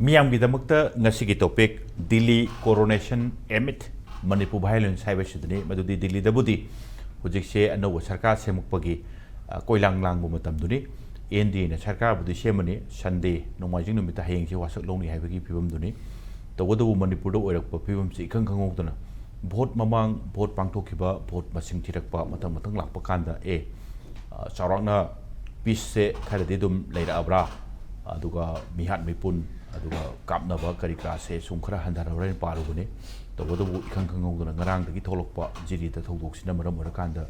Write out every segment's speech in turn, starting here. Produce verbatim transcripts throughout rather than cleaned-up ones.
ꯃꯤꯌꯥꯝꯒꯤꯗꯃꯛꯇ ꯉꯁꯤꯒꯤ topic Delhi coronation amid Manipur violence ꯍꯥꯏꯕꯁꯤꯗꯅꯤ꯫ ꯃꯗꯨꯗꯤ ꯗꯤꯜꯂꯤꯗꯕꯨꯗꯤ ꯍꯧꯖꯤꯛꯁꯦ ꯑꯅꯧꯕ ꯁꯔꯀꯥꯔ ꯁꯦꯝꯃꯛꯄꯒꯤ, ꯑ, ꯀꯣꯏꯂꯥꯡ ꯂꯥꯡꯕ ꯃꯇꯝꯗꯨꯅꯤ꯫ ꯑꯦꯟ ꯗꯤ ꯑꯦꯅ ꯁꯔꯀꯥꯔꯕꯨꯗꯤ ꯁꯦꯝꯃꯅꯤ, ꯁꯟꯗꯦ, ꯅꯣꯡꯃꯥꯏꯖꯤꯡ ꯅꯨꯃꯤꯠꯇ ꯍꯌꯦꯡꯁꯦ ꯋꯥꯁꯛ ꯂꯧꯅꯤ ꯍꯥꯏꯕꯒꯤ ꯐꯤꯕꯝꯗꯨꯅꯤ꯫ ꯇꯧꯕꯇꯕꯨ ꯃꯅꯤꯄꯨꯔꯗ ꯑꯣꯏꯔꯛꯄ ꯐꯤꯕꯝꯁꯤ ꯏꯈꯪ ꯈꯪꯍꯧꯗꯅ ꯚꯣꯠ ꯃꯃꯥꯡ ꯚꯣꯠ ꯄꯥꯡꯊꯣꯛꯈꯤꯕ, ꯚꯣꯠ ꯃꯁꯤꯡ ꯊꯤꯔꯛꯄ, ꯃꯊꯪ ꯃꯊꯪ ꯂꯥꯛꯄ ꯀꯥꯟꯗ, ꯑꯦ, ꯑ, ꯆꯥꯎꯔꯥꯛꯅ peaceꯁꯦ ꯈꯔꯗꯤ ꯑꯗꯨꯝ ꯂꯩꯔꯛꯑꯕ꯭ꯔꯥ, ꯑꯗꯨꯒ ꯃꯤꯍꯥꯠ ꯃꯤꯄꯨꯟ, ꯑꯗꯨꯒ ꯀꯥꯞꯅꯕ ꯀꯔꯤ ꯀꯔꯥꯁꯦ ꯁꯨꯝ ꯈꯔ ꯍꯟꯊꯔꯕ꯭ꯔꯥ ꯍꯥꯏꯅ ꯄꯥꯔꯨꯕꯅꯤ꯫ ꯇꯧꯕꯇꯕꯨ ꯏꯈꯪ ꯈꯪꯍꯧꯗꯅ ꯉꯔꯥꯡꯗꯒꯤ ꯊꯣꯛꯂꯛꯄ ꯖꯤꯔꯤꯗ ꯊꯧꯗꯣꯛꯁꯤꯅ ꯃꯔꯝ ꯑꯣꯏꯔꯀꯥꯟꯗ,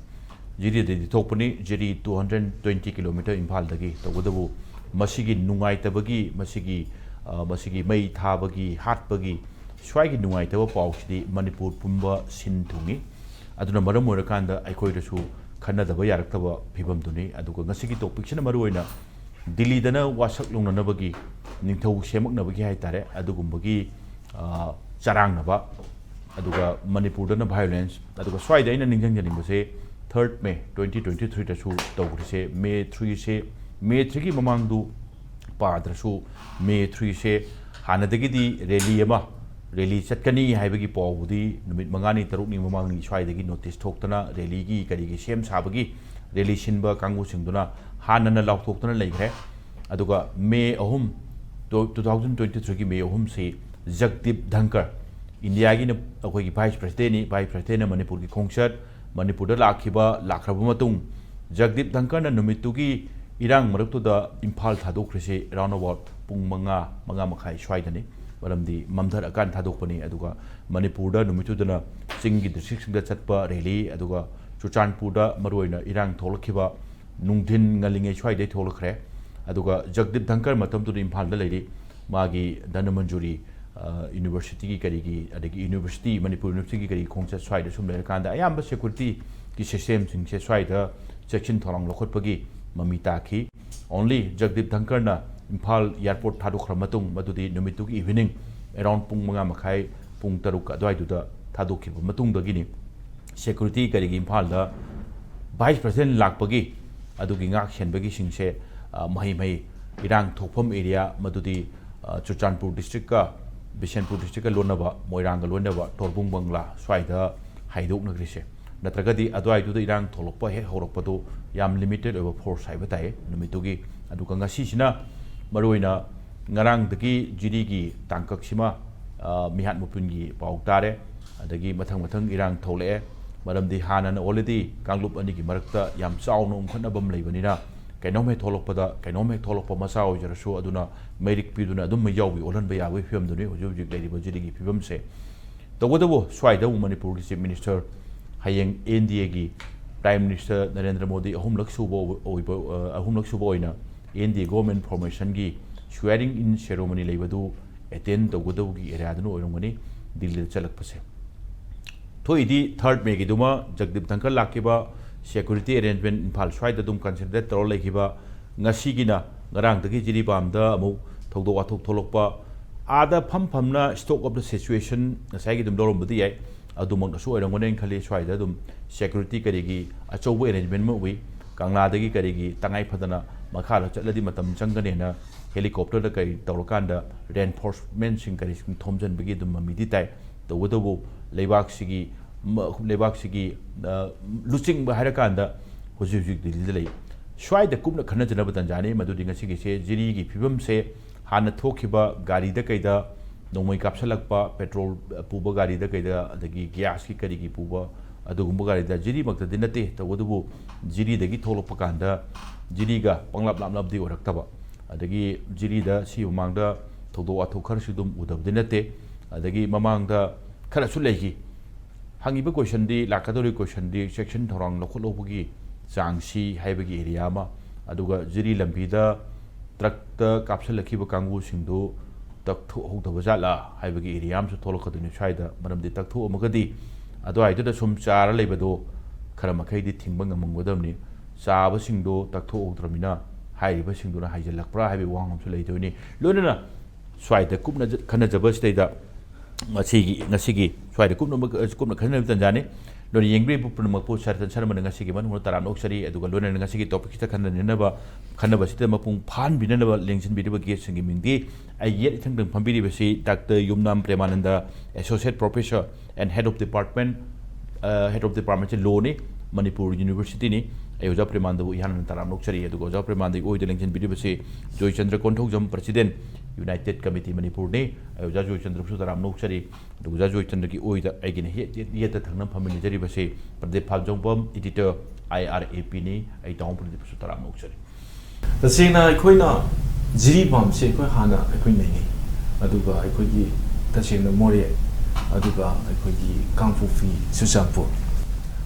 ꯖꯤꯔꯤꯗꯗꯤ ꯊꯣꯛꯄꯅꯤ, ꯖꯤꯔꯤ two hundred twenty kilometre ꯏꯝꯐꯥꯜꯗꯒꯤ꯫ ꯇꯧꯕꯇꯕꯨ ꯃꯁꯤꯒꯤ ꯅꯨꯡꯉꯥꯏꯇꯕꯒꯤ, ꯃꯁꯤꯒꯤ, ꯑ, ꯃꯁꯤꯒꯤ ꯃꯩ ꯊꯥꯕꯒꯤ, ꯍꯥꯠꯄꯒꯤ, ꯁ꯭ꯋꯥꯏꯒꯤ ꯅꯨꯡꯉꯥꯏꯇꯕ ꯄꯥꯎꯁꯤꯗꯤ ꯃꯅꯤꯄꯨꯔ ꯄꯨꯝꯕ ꯁꯤꯟ ꯊꯨꯡꯉꯤ꯫ ꯑꯗꯨꯅ ꯃꯔꯝ ꯑꯣꯏꯔꯀꯥꯟꯗ ꯑꯩꯈꯣꯏꯗꯁꯨ ꯈꯟꯅꯗꯕ ꯌꯥꯔꯛꯇꯕ ꯐꯤꯕꯝꯗꯨꯅꯤ꯫ ꯑꯗꯨꯒ ꯉꯁꯤꯒꯤ topicꯁꯤꯅ ꯃꯔꯨꯑꯣꯏꯅ ꯗꯤꯜꯂꯤꯗꯅ ꯋꯥꯁꯛ ꯂꯧꯅꯅꯕꯒꯤ, ꯅꯤꯡꯊꯧ ꯁꯦꯝꯃꯛꯅꯕꯒꯤ ꯍꯥꯏꯇꯥꯔꯦ, ꯑꯗꯨꯒꯨꯝꯕꯒꯤ, ꯑ, ꯆꯔꯥꯡꯅꯕ, ꯑꯗꯨꯒ ꯃꯅꯤꯄꯨꯔꯗꯅ violence, ꯑꯗꯨꯒ ꯁ꯭ꯋꯥꯏꯗ ꯑꯩꯅ ꯅꯤꯡꯁꯤꯡꯖꯅꯤꯡꯕꯁꯦ, third May twenty twenty-threeꯗꯁꯨ ꯇꯧꯈ꯭ꯔꯤꯁꯦ, May threeꯁꯦ, May threeꯒꯤ ꯃꯃꯥꯡꯗꯨ ꯄꯥꯗ꯭ꯔꯁꯨ, May threeꯁꯦ ꯍꯥꯟꯅꯗꯒꯤꯗꯤ rally ꯑꯃ, rally ꯆꯠꯀꯅꯤ ꯍꯥꯏꯕꯒꯤ ꯄꯥꯎꯕꯨꯗꯤ ꯅꯨꯃꯤꯠ ꯃꯉꯥꯅꯤ ꯇꯔꯨꯛꯅꯤ ꯃꯃꯥꯡꯒꯤ ꯁ꯭ꯋꯥꯏꯗꯒꯤ notice ꯊꯣꯛꯇꯅ rallyꯒꯤ ꯀꯔꯤꯒꯤ ꯁꯦꯝ ꯁꯥꯕꯒꯤ rally ꯁꯤꯟꯕ ꯀꯥꯡꯕꯨꯁꯤꯡꯗꯨꯅ ꯍꯥꯟꯅꯅ ꯂꯥꯎꯊꯣꯛꯇꯅ ꯂꯩꯈ꯭ꯔꯦ꯫ ꯑꯗꯨꯒ May ꯑꯍꯨꯝ, two thousand twenty-threeꯒꯤ May ꯑꯍꯨꯝꯁꯤ ꯖꯒꯗꯤꯞ ꯙꯟꯀꯔ, ꯏꯟꯗꯤꯌꯥꯒꯤꯅ ꯑꯩꯈꯣꯏꯒꯤ vice presidentꯅꯤ, vice presidentꯅ ꯃꯅꯤꯄꯨꯔꯒꯤ ꯈꯣꯡꯆꯠ, ꯃꯅꯤꯄꯨꯔꯗ ꯂꯥꯛꯈꯤꯕ, ꯂꯥꯛꯈ꯭ꯔꯕ ꯃꯇꯨꯡ, ꯖꯒꯗꯤꯞ ꯙꯟꯀꯔꯅ ꯅꯨꯃꯤꯠꯇꯨꯒꯤ ꯏꯔꯥꯡ ꯃꯔꯛꯇꯨꯗ ꯏꯝꯐꯥꯜ ꯊꯥꯗꯣꯛꯈ꯭ꯔꯤꯁꯤ round about ꯄꯨꯡ ꯃꯉꯥ, ꯃꯉꯥ ꯃꯈꯥꯏ ꯁ꯭ꯋꯥꯏꯗꯅꯤ꯫ ꯃꯔꯝꯗꯤ ꯃꯝꯊꯔꯀꯥꯟ ꯊꯥꯗꯣꯛꯄꯅꯤ꯫ ꯑꯗꯨꯒ ꯃꯅꯤꯄꯨꯔꯗ ꯅꯨꯃꯤꯠꯇꯨꯗꯅ ꯆꯤꯡꯒꯤ districtꯁꯤꯡꯗ ꯆꯠꯄ rally, ꯑꯗꯨꯒ ꯆꯨꯔꯆꯥꯟꯄꯨꯔꯗ ꯃꯔꯨꯑꯣꯏꯅ ꯏꯔꯥꯡ ꯊꯣꯛꯂꯛꯈꯤꯕ ꯅꯨꯡꯊꯤꯟ ꯉꯜꯂꯤꯉꯩ ꯁ꯭ꯋꯥꯏꯗꯩ ꯊꯣꯛꯂꯛꯈ꯭ꯔꯦ꯫ ꯑꯗꯨꯒ ꯖꯒꯗꯤꯞ ꯙꯟꯀꯔ ꯃꯇꯝꯗꯨꯗ ꯏꯝꯐꯥꯜꯗ ꯂꯩꯔꯤ꯫ ꯃꯥꯒꯤ ꯙꯅꯃꯟꯖꯨꯔꯤ, ꯑ, universityꯒꯤ ꯀꯔꯤꯒꯤ, ꯑꯗꯒꯤ university, ꯃꯅꯤꯄꯨꯔ universityꯒꯤ ꯀꯔꯤꯒꯤ ꯈꯣꯡꯆꯠ ꯁ꯭ꯋꯥꯏꯗ ꯁꯨꯝ ꯂꯩꯔꯀꯥꯟꯗ ꯑꯌꯥꯝꯕ securityꯒꯤ systemꯁꯤꯡꯁꯦ ꯁ꯭ꯋꯥꯏꯗ ꯆꯦꯛꯁꯤꯟ ꯊꯧꯔꯥꯡ ꯂꯧꯈꯠꯄꯒꯤ ꯃꯃꯤ ꯇꯥꯈꯤ꯫ Only ꯖꯒꯗꯤꯞ ꯙꯟꯀꯔꯅ ꯏꯝꯐꯥꯜ airport ꯊꯥꯗꯣꯛꯈ꯭ꯔ ꯃꯇꯨꯡ, ꯃꯗꯨꯗꯤ ꯅꯨꯃꯤꯠꯇꯨꯒꯤ evening around ꯄꯨꯡ ꯃꯉꯥ ꯃꯈꯥꯏ, ꯄꯨꯡ ꯇꯔꯨꯛ ꯑꯗꯨꯋꯥꯏꯗꯨꯗ ꯊꯥꯗꯣꯛꯈꯤꯕ ꯃꯇꯨꯡꯗꯒꯤꯅꯤ꯫ Security ꯀꯔꯤꯒꯤ ꯏꯝꯐꯥꯜꯗ vice president ꯂꯥꯛꯄꯒꯤ ꯑꯗꯨꯒꯤ ꯉꯥꯛ ꯁꯦꯟꯕꯒꯤꯁꯤꯡꯁꯦ, ꯑ, ꯃꯍꯩ ꯃꯍꯩ ꯏꯔꯥꯡ ꯊꯣꯛꯐꯝ area, ꯃꯗꯨꯗꯤ ꯑ, ꯆꯨꯔꯆꯥꯟꯄꯨꯔ ꯗꯤꯁꯇ꯭ꯔꯤꯛꯀ ꯕꯤꯁꯦꯟꯄꯨꯔ ꯗꯤꯁꯇ꯭ꯔꯤꯛꯀ ꯂꯣꯟꯅꯕ, ꯃꯣꯏꯔꯥꯡꯒ ꯂꯣꯟꯅꯕ ꯇꯣꯔꯕꯨꯡ ꯕꯪꯒ꯭ꯂꯥ ꯁ꯭ꯋꯥꯏꯗ ꯍꯥꯏꯗꯣꯛꯅꯈ꯭ꯔꯤꯁꯦ꯫ ꯅꯠꯇ꯭ꯔꯒꯗꯤ ꯑꯗꯨꯋꯥꯏꯗꯨꯗ ꯏꯔꯥꯡ ꯊꯣꯛꯂꯛꯄ ꯍꯦꯛ ꯍꯧꯔꯛꯄꯗꯣ ꯌꯥꯝ ꯂꯤꯃꯤꯇꯦꯠ ꯑꯣꯏꯕ ꯐꯣꯔꯁ ꯍꯥꯏꯕ ꯇꯥꯏ ꯅꯨꯃꯤꯠꯇꯨꯒꯤ꯫ ꯑꯗꯨꯒ ꯉꯁꯤꯁꯤꯅ ꯃꯔꯨꯑꯣꯏꯅ ꯉꯔꯥꯡꯗꯒꯤ ꯖꯤꯔꯤꯒꯤ ꯇꯥꯡꯀꯛꯁꯤꯃ, ꯑ, ꯃꯤꯍꯥꯠ ꯃꯄꯨꯟꯒꯤ ꯄꯥꯎ ꯇꯥꯔꯦ꯫ ꯑꯗꯒꯤ ꯃꯊꯪ ꯃꯊꯪ ꯏꯔꯥꯡ ꯊꯣꯛꯂꯛꯑꯦ꯫ ꯃꯔꯝꯗꯤ ꯍꯥꯟꯅꯅ already ꯀꯥꯡꯂꯨꯞ ꯑꯅꯤꯒꯤ ꯃꯔꯛꯇ ꯌꯥꯝ ꯆꯥꯎꯅ ꯎꯪꯈꯠꯅꯕ ꯑꯃ ꯂꯩꯕꯅꯤꯅ, ꯀꯩꯅꯣꯝ ꯍꯦꯛ ꯊꯣꯛꯂꯛꯄꯗ, ꯀꯩꯅꯣꯝ ꯍꯦꯛ ꯊꯣꯛꯂꯛꯄ ꯃꯆꯥ ꯑꯣꯏꯖꯔꯁꯨ, ꯑꯗꯨꯅ ꯃꯩꯔꯤꯛ ꯄꯤꯗꯨꯅ ꯑꯗꯨꯝ ꯃꯩꯖꯥꯎꯕꯤ ꯑꯣꯜꯍꯟꯕ ꯌꯥꯕꯒꯤ ꯐꯤꯕꯝꯗꯨꯅꯤ ꯍꯧꯖꯤꯛ ꯍꯧꯖꯤꯛ ꯂꯩꯔꯤꯕ ꯖꯤꯔꯤꯒꯤ ꯐꯤꯕꯝꯁꯦ꯫ ꯇꯧꯕꯇꯕꯨ ꯁ꯭ꯋꯥꯏꯗ ꯑꯃꯨꯛ ꯃꯅꯤꯄꯨꯔꯒꯤ ꯆꯤꯐ ꯃꯤꯅꯤꯁꯇꯔ, ꯍꯌꯦꯡ ꯑꯦꯟ ꯗꯤ ꯑꯦꯒꯤ ꯄ꯭ꯔꯥꯏꯝ ꯃꯤꯅꯤꯁꯇꯔ ꯅꯔꯦꯟꯗ꯭ꯔ ꯃꯣꯗꯤ ꯑꯍꯨꯝꯂꯛ ꯁꯨꯕ ꯑꯣꯏꯕ, ꯑ, ꯑꯍꯨꯝꯂꯛ ꯁꯨꯕ ꯑꯣꯏꯅ ꯑꯦꯟ ꯗꯤ ꯑꯦ ꯒꯣꯚꯔꯟꯃꯦꯟꯠ ꯐꯣꯔꯃꯦꯁꯟꯒꯤ ꯁ꯭ꯋꯦꯔꯤꯡ ꯏꯟ ꯁꯦꯔꯣꯃꯣꯅꯤ ꯂꯩꯕꯗꯨ ꯑꯦꯇꯦꯟ ꯇꯧꯒꯗꯧꯕꯒꯤ ꯑꯦꯔꯤꯌꯥꯗꯨꯅ ꯑꯣꯏꯔꯝꯒꯅꯤ ꯗꯤꯜꯂꯤꯗ ꯆꯠꯂꯛꯄꯁꯦ꯫ ꯊꯣꯛꯏꯗꯤ ꯊꯥꯔꯠ ꯃꯦꯒꯤꯗꯨꯃ ꯖꯒꯗꯤꯞ ꯙꯟꯈꯔ ꯂꯥꯛꯈꯤꯕ, ꯁꯦꯀ꯭ꯌꯨꯔꯤꯇꯤ ꯑꯦꯔꯦꯟꯖꯃꯦꯟꯠ ꯏꯝꯐꯥꯜ ꯁ꯭ꯋꯥꯏꯗ ꯑꯗꯨꯝ ꯀꯟꯁꯦꯟꯇ꯭ꯔꯦꯠ ꯇꯧꯔ ꯂꯩꯈꯤꯕ, ꯉꯁꯤꯒꯤꯅ ꯉꯔꯥꯡꯗꯒꯤ ꯖꯤꯔꯤꯕꯥꯝꯗ ꯑꯃꯨꯛ ꯊꯧꯗꯣꯛ ꯋꯥꯊꯣꯛ ꯊꯣꯛꯂꯛꯄ, ꯑꯥꯗ ꯐꯝ ꯐꯝꯅ ꯁ꯭ꯇꯣꯛ ꯑꯣꯐ ꯗ ꯁꯤꯆꯨꯋꯦꯁꯟ ꯉꯁꯥꯏꯒꯤ ꯑꯗꯨꯝ ꯂꯧꯔꯝꯕꯗꯤ ꯌꯥꯏ꯫ ꯑꯗꯨꯃꯛꯅꯁꯨ ꯑꯣꯏꯔꯝꯒꯅꯦꯅ ꯈꯜꯂꯤ꯫ ꯁ꯭ꯋꯥꯏꯗ ꯑꯗꯨꯝ ꯁꯦꯀ꯭ꯌꯨꯔꯤꯇꯤ ꯀꯔꯤꯒꯤ ꯑꯆꯧꯕ ꯑꯦꯔꯦꯟꯖꯃꯦꯟꯠ ꯑꯃ ꯎꯏ꯫ ꯀꯪꯂꯥꯗꯒꯤ ꯀꯔꯤꯒꯤ ꯇꯉꯥꯏ ꯐꯗꯅ ꯃꯈꯥꯗ ꯆꯠꯂꯗꯤ ꯃꯇꯝ ꯆꯪꯒꯅꯦꯅ ꯍꯦꯂꯤꯀꯣꯞꯇꯔꯗ ꯀꯔꯤ ꯇꯧꯔꯀꯥꯟꯗ ꯔꯦꯟꯐꯣꯔꯁꯃꯦꯟꯠꯁꯤꯡ ꯀꯔꯤꯁꯤꯡ ꯊꯣꯝꯖꯤꯟꯕꯒꯤ ꯑꯗꯨꯝ ꯃꯃꯤꯗꯤ ꯇꯥꯏ꯫ ꯇꯧꯕꯇꯕꯨ ꯂꯩꯕꯥꯛꯁꯤꯒꯤ, ꯃ-, ꯂꯩꯕꯥꯛꯁꯤꯒꯤ, ꯑ, ꯂꯨꯆꯤꯡꯕ ꯍꯥꯏꯔꯀꯥꯟꯗ ꯍꯧꯖꯤꯛ ꯍꯧꯖꯤꯛ ꯗꯤꯜꯂꯤꯗ ꯂꯩ꯫ ꯁ꯭ꯋꯥꯏꯗ ꯀꯨꯞꯅ ꯈꯟꯅꯖꯅꯕ ꯇꯥꯟꯖꯥꯅꯤ꯫ ꯃꯗꯨꯗꯤ ꯉꯁꯤꯒꯤꯁꯦ ꯖꯤꯔꯤꯒꯤ ꯐꯤꯕꯝꯁꯦ ꯍꯥꯟꯅ ꯊꯣꯛꯈꯤꯕ ꯒꯥꯔꯤꯗ ꯀꯩꯗ ꯅꯣꯡꯃꯩ ꯀꯥꯞꯁꯤꯜꯂꯛꯄ, ꯄꯦꯇ꯭ꯔꯣꯜ ꯄꯨꯕ ꯒꯥꯔꯤꯗ ꯀꯩꯗ, ꯑꯗꯒꯤ ꯒ꯭ꯌꯥꯁꯀꯤ ꯀꯔꯤꯒꯤ ꯄꯨꯕ ꯑꯗꯨꯒꯨꯝꯕ ꯒꯥꯔꯤꯗ, ꯖꯤꯔꯤꯃꯛꯇꯗꯤ ꯅꯠꯇꯦ, ꯇꯧꯕꯇꯕꯨ ꯖꯤꯔꯤꯗꯒꯤ ꯊꯣꯛꯂꯛꯄ ꯀꯥꯟꯗ ꯖꯤꯔꯤꯒ ꯄꯪꯂꯥꯞ ꯂꯥꯞꯅꯕꯗꯤ ꯑꯣꯏꯔꯛꯇꯕ, ꯑꯗꯒꯤ ꯖꯤꯔꯤꯗ ꯁꯤ ꯃꯃꯥꯡꯗ ꯊꯧꯗꯣꯛ ꯋꯥꯊꯣꯛ ꯈꯔꯁꯨ ꯑꯗꯨꯝ ꯎꯗꯕꯗꯤ ꯅꯠꯇꯦ꯫ ꯑꯗꯒꯤ ꯃꯃꯥꯡꯗ ꯈꯔꯁꯨ ꯂꯩꯈꯤ꯫ ꯍꯪꯉꯤꯕ ꯀꯣꯏꯁꯟꯗꯤ, ꯂꯥꯛꯀꯗꯧꯔꯤꯕ ꯀꯣꯏꯁꯟꯗꯤ, ꯆꯦꯛꯁꯤꯟ ꯊꯧꯔꯥꯡ ꯂꯧꯈꯠꯍꯧꯕꯒꯤ ꯆꯥꯡꯁꯤ ꯍꯥꯏꯕꯒꯤ ꯑꯦꯔꯤꯌꯥ ꯑꯃ, ꯑꯗꯨꯒ ꯖꯤꯔꯤ ꯂꯝꯕꯤꯗ ꯇ꯭ꯔꯛꯇ ꯀꯥꯞꯁꯤꯜꯂꯛꯈꯤꯕ ꯀꯥꯡꯕꯨꯁꯤꯡꯗꯨ ꯇꯛꯊꯣꯛꯍꯧꯗꯕ ꯖꯥꯠꯂꯥ ꯍꯥꯏꯕꯒꯤ ꯑꯦꯔꯤꯌꯥ ꯑꯃꯁꯨ ꯊꯣꯛꯂꯛꯀꯗꯣꯏꯅꯤ꯫ ꯁ꯭ꯋꯥꯏꯗ ꯃꯔꯝꯗꯤ ꯇꯛꯊꯣꯛꯑꯝꯃꯒꯗꯤ ꯑꯗꯨꯋꯥꯏꯗꯨꯗ ꯁꯨꯝ ꯆꯥꯔ ꯂꯩꯕꯗꯣ ꯈꯔ ꯃꯈꯩꯗꯤ ꯊꯤꯡꯕ ꯉꯝꯃꯝꯒꯗꯕꯅꯤ꯫ ꯆꯥꯕꯁꯤꯡꯗꯣ ꯇꯛꯊꯣꯛꯍꯧꯗ꯭ꯔꯕꯅꯤꯅ ꯍꯥꯏꯔꯤꯕꯁꯤꯡꯗꯨꯅ ꯍꯥꯏꯖꯤꯜꯂꯛꯄ꯭ꯔꯥ ꯍꯥꯏꯕꯒꯤ ꯋꯥꯍꯪ ꯑꯃꯁꯨ ꯂꯩꯗꯣꯏꯅꯤ꯫ ꯂꯣꯏꯅꯅ ꯁ꯭ꯋꯥꯏꯗ ꯀꯨꯞꯅ ꯈꯟꯅꯖꯕꯁꯤꯗꯩꯗ ꯉꯁꯤꯒꯤ, ꯉꯁꯤꯒꯤ ꯁ꯭ꯋꯥꯏꯗ ꯀꯨꯞꯅ, ꯀꯨꯞꯅ ꯈꯟꯅꯕ ꯇꯥꯟꯖꯥꯅꯤ꯫ ꯂꯣꯏꯅ ꯌꯦꯡꯕꯤꯔꯤꯕ ꯄꯨꯝꯅꯃꯛꯄꯨ ꯁꯔꯇꯟ ꯁꯔꯃꯅ ꯉꯁꯤꯒꯤ ꯃꯅꯨꯡꯗ ꯇꯔꯥꯝꯅ ꯑꯣꯛꯆꯔꯤ꯫ ꯑꯗꯨꯒ ꯂꯣꯏꯅꯅ ꯉꯁꯤꯒꯤ ꯇꯣꯄꯤꯛꯁꯤꯗ ꯈꯟꯅꯅꯅꯕ, ꯈꯟꯅꯕꯁꯤꯗ ꯃꯄꯨꯡ ꯐꯥꯍꯟꯕꯤꯅꯅꯕ ꯂꯦꯡꯁꯤꯟꯕꯤꯔꯤꯕ ꯒꯦꯁꯁꯤꯡꯒꯤ ꯃꯤꯡꯗꯤ ꯑꯩ ꯌꯦꯠ ꯏꯊꯪꯗꯪ ꯐꯝꯕꯤꯔꯤꯕꯁꯤ doctor Yumnam Premananda, associate professor and head of department, head of ꯗꯤꯄꯥꯔꯠꯃꯦꯟꯁꯤ ꯂꯣꯅꯤ, ꯃꯅꯤꯄꯨꯔ ꯌꯨꯅꯤꯚꯔꯁꯤꯇꯤꯅꯤ꯫ ꯑꯩ ꯑꯣꯖꯥ ꯄ꯭ꯔꯦꯃꯥꯅꯟꯗꯕꯨ ꯏꯍꯥꯟ ꯍꯥꯟꯅ ꯇꯔꯥꯝꯅ ꯑꯣꯛꯆꯔꯤ꯫ ꯑꯗꯨꯒ ꯑꯣꯖꯥ ꯄ꯭ꯔꯦꯃꯥꯅꯟꯗꯒꯤ ꯑꯣꯏꯗ ꯂꯦꯡꯁꯤꯟꯕꯤꯔꯤꯕꯁꯤ Joychandra Konthoujam, president, United committee ꯃꯅꯤꯄꯨꯔꯅꯤ꯫ ꯑꯩ ꯑꯣꯖꯥ ꯖꯣꯏꯆꯟꯗ꯭ꯔꯕꯨꯁꯨ ꯇꯔꯥꯝꯅ ꯑꯣꯛꯆꯔꯤ꯫ ꯑꯗꯨꯒ ꯑꯣꯖꯥ ꯖꯣꯏꯆꯟꯗ꯭ꯔꯒꯤ ꯑꯣꯏꯗ ꯑꯩꯒꯤꯅ ꯌꯦꯠ, ꯌꯦꯠ, ꯌꯦꯠꯇ ꯊꯪꯅ ꯐꯝꯃꯤꯟꯅꯖꯔꯤꯕꯁꯤ Pradeep ꯐꯥꯝꯖꯣꯡꯕꯝ, editor, I R A ꯄꯤꯅꯤ꯫ ꯑꯩ ꯇꯥꯃꯣ ꯄ꯭ꯔꯗꯤꯞꯄꯨꯁꯨ ꯇꯔꯥꯝꯅ ꯑꯣꯛꯆꯔꯤ꯫ ꯇꯁꯦꯡꯅ ꯑꯩꯈꯣꯏꯅ ꯖꯤꯔꯤꯕꯥꯝꯁꯦ ꯑꯩꯈꯣꯏ ꯍꯥꯟꯅ ꯑꯩꯈꯣꯏ ꯅꯩꯅꯩ, ꯑꯗꯨꯒ ꯑꯩꯈꯣꯏꯒꯤ ꯇꯁꯦꯡꯅ ꯃꯣꯔꯦ, ꯑꯗꯨꯒ ꯑꯩꯈꯣꯏꯒꯤ ꯀꯥꯡꯄꯣꯛꯄꯤ, ꯆꯨꯔꯆꯥꯟꯄꯨꯔ,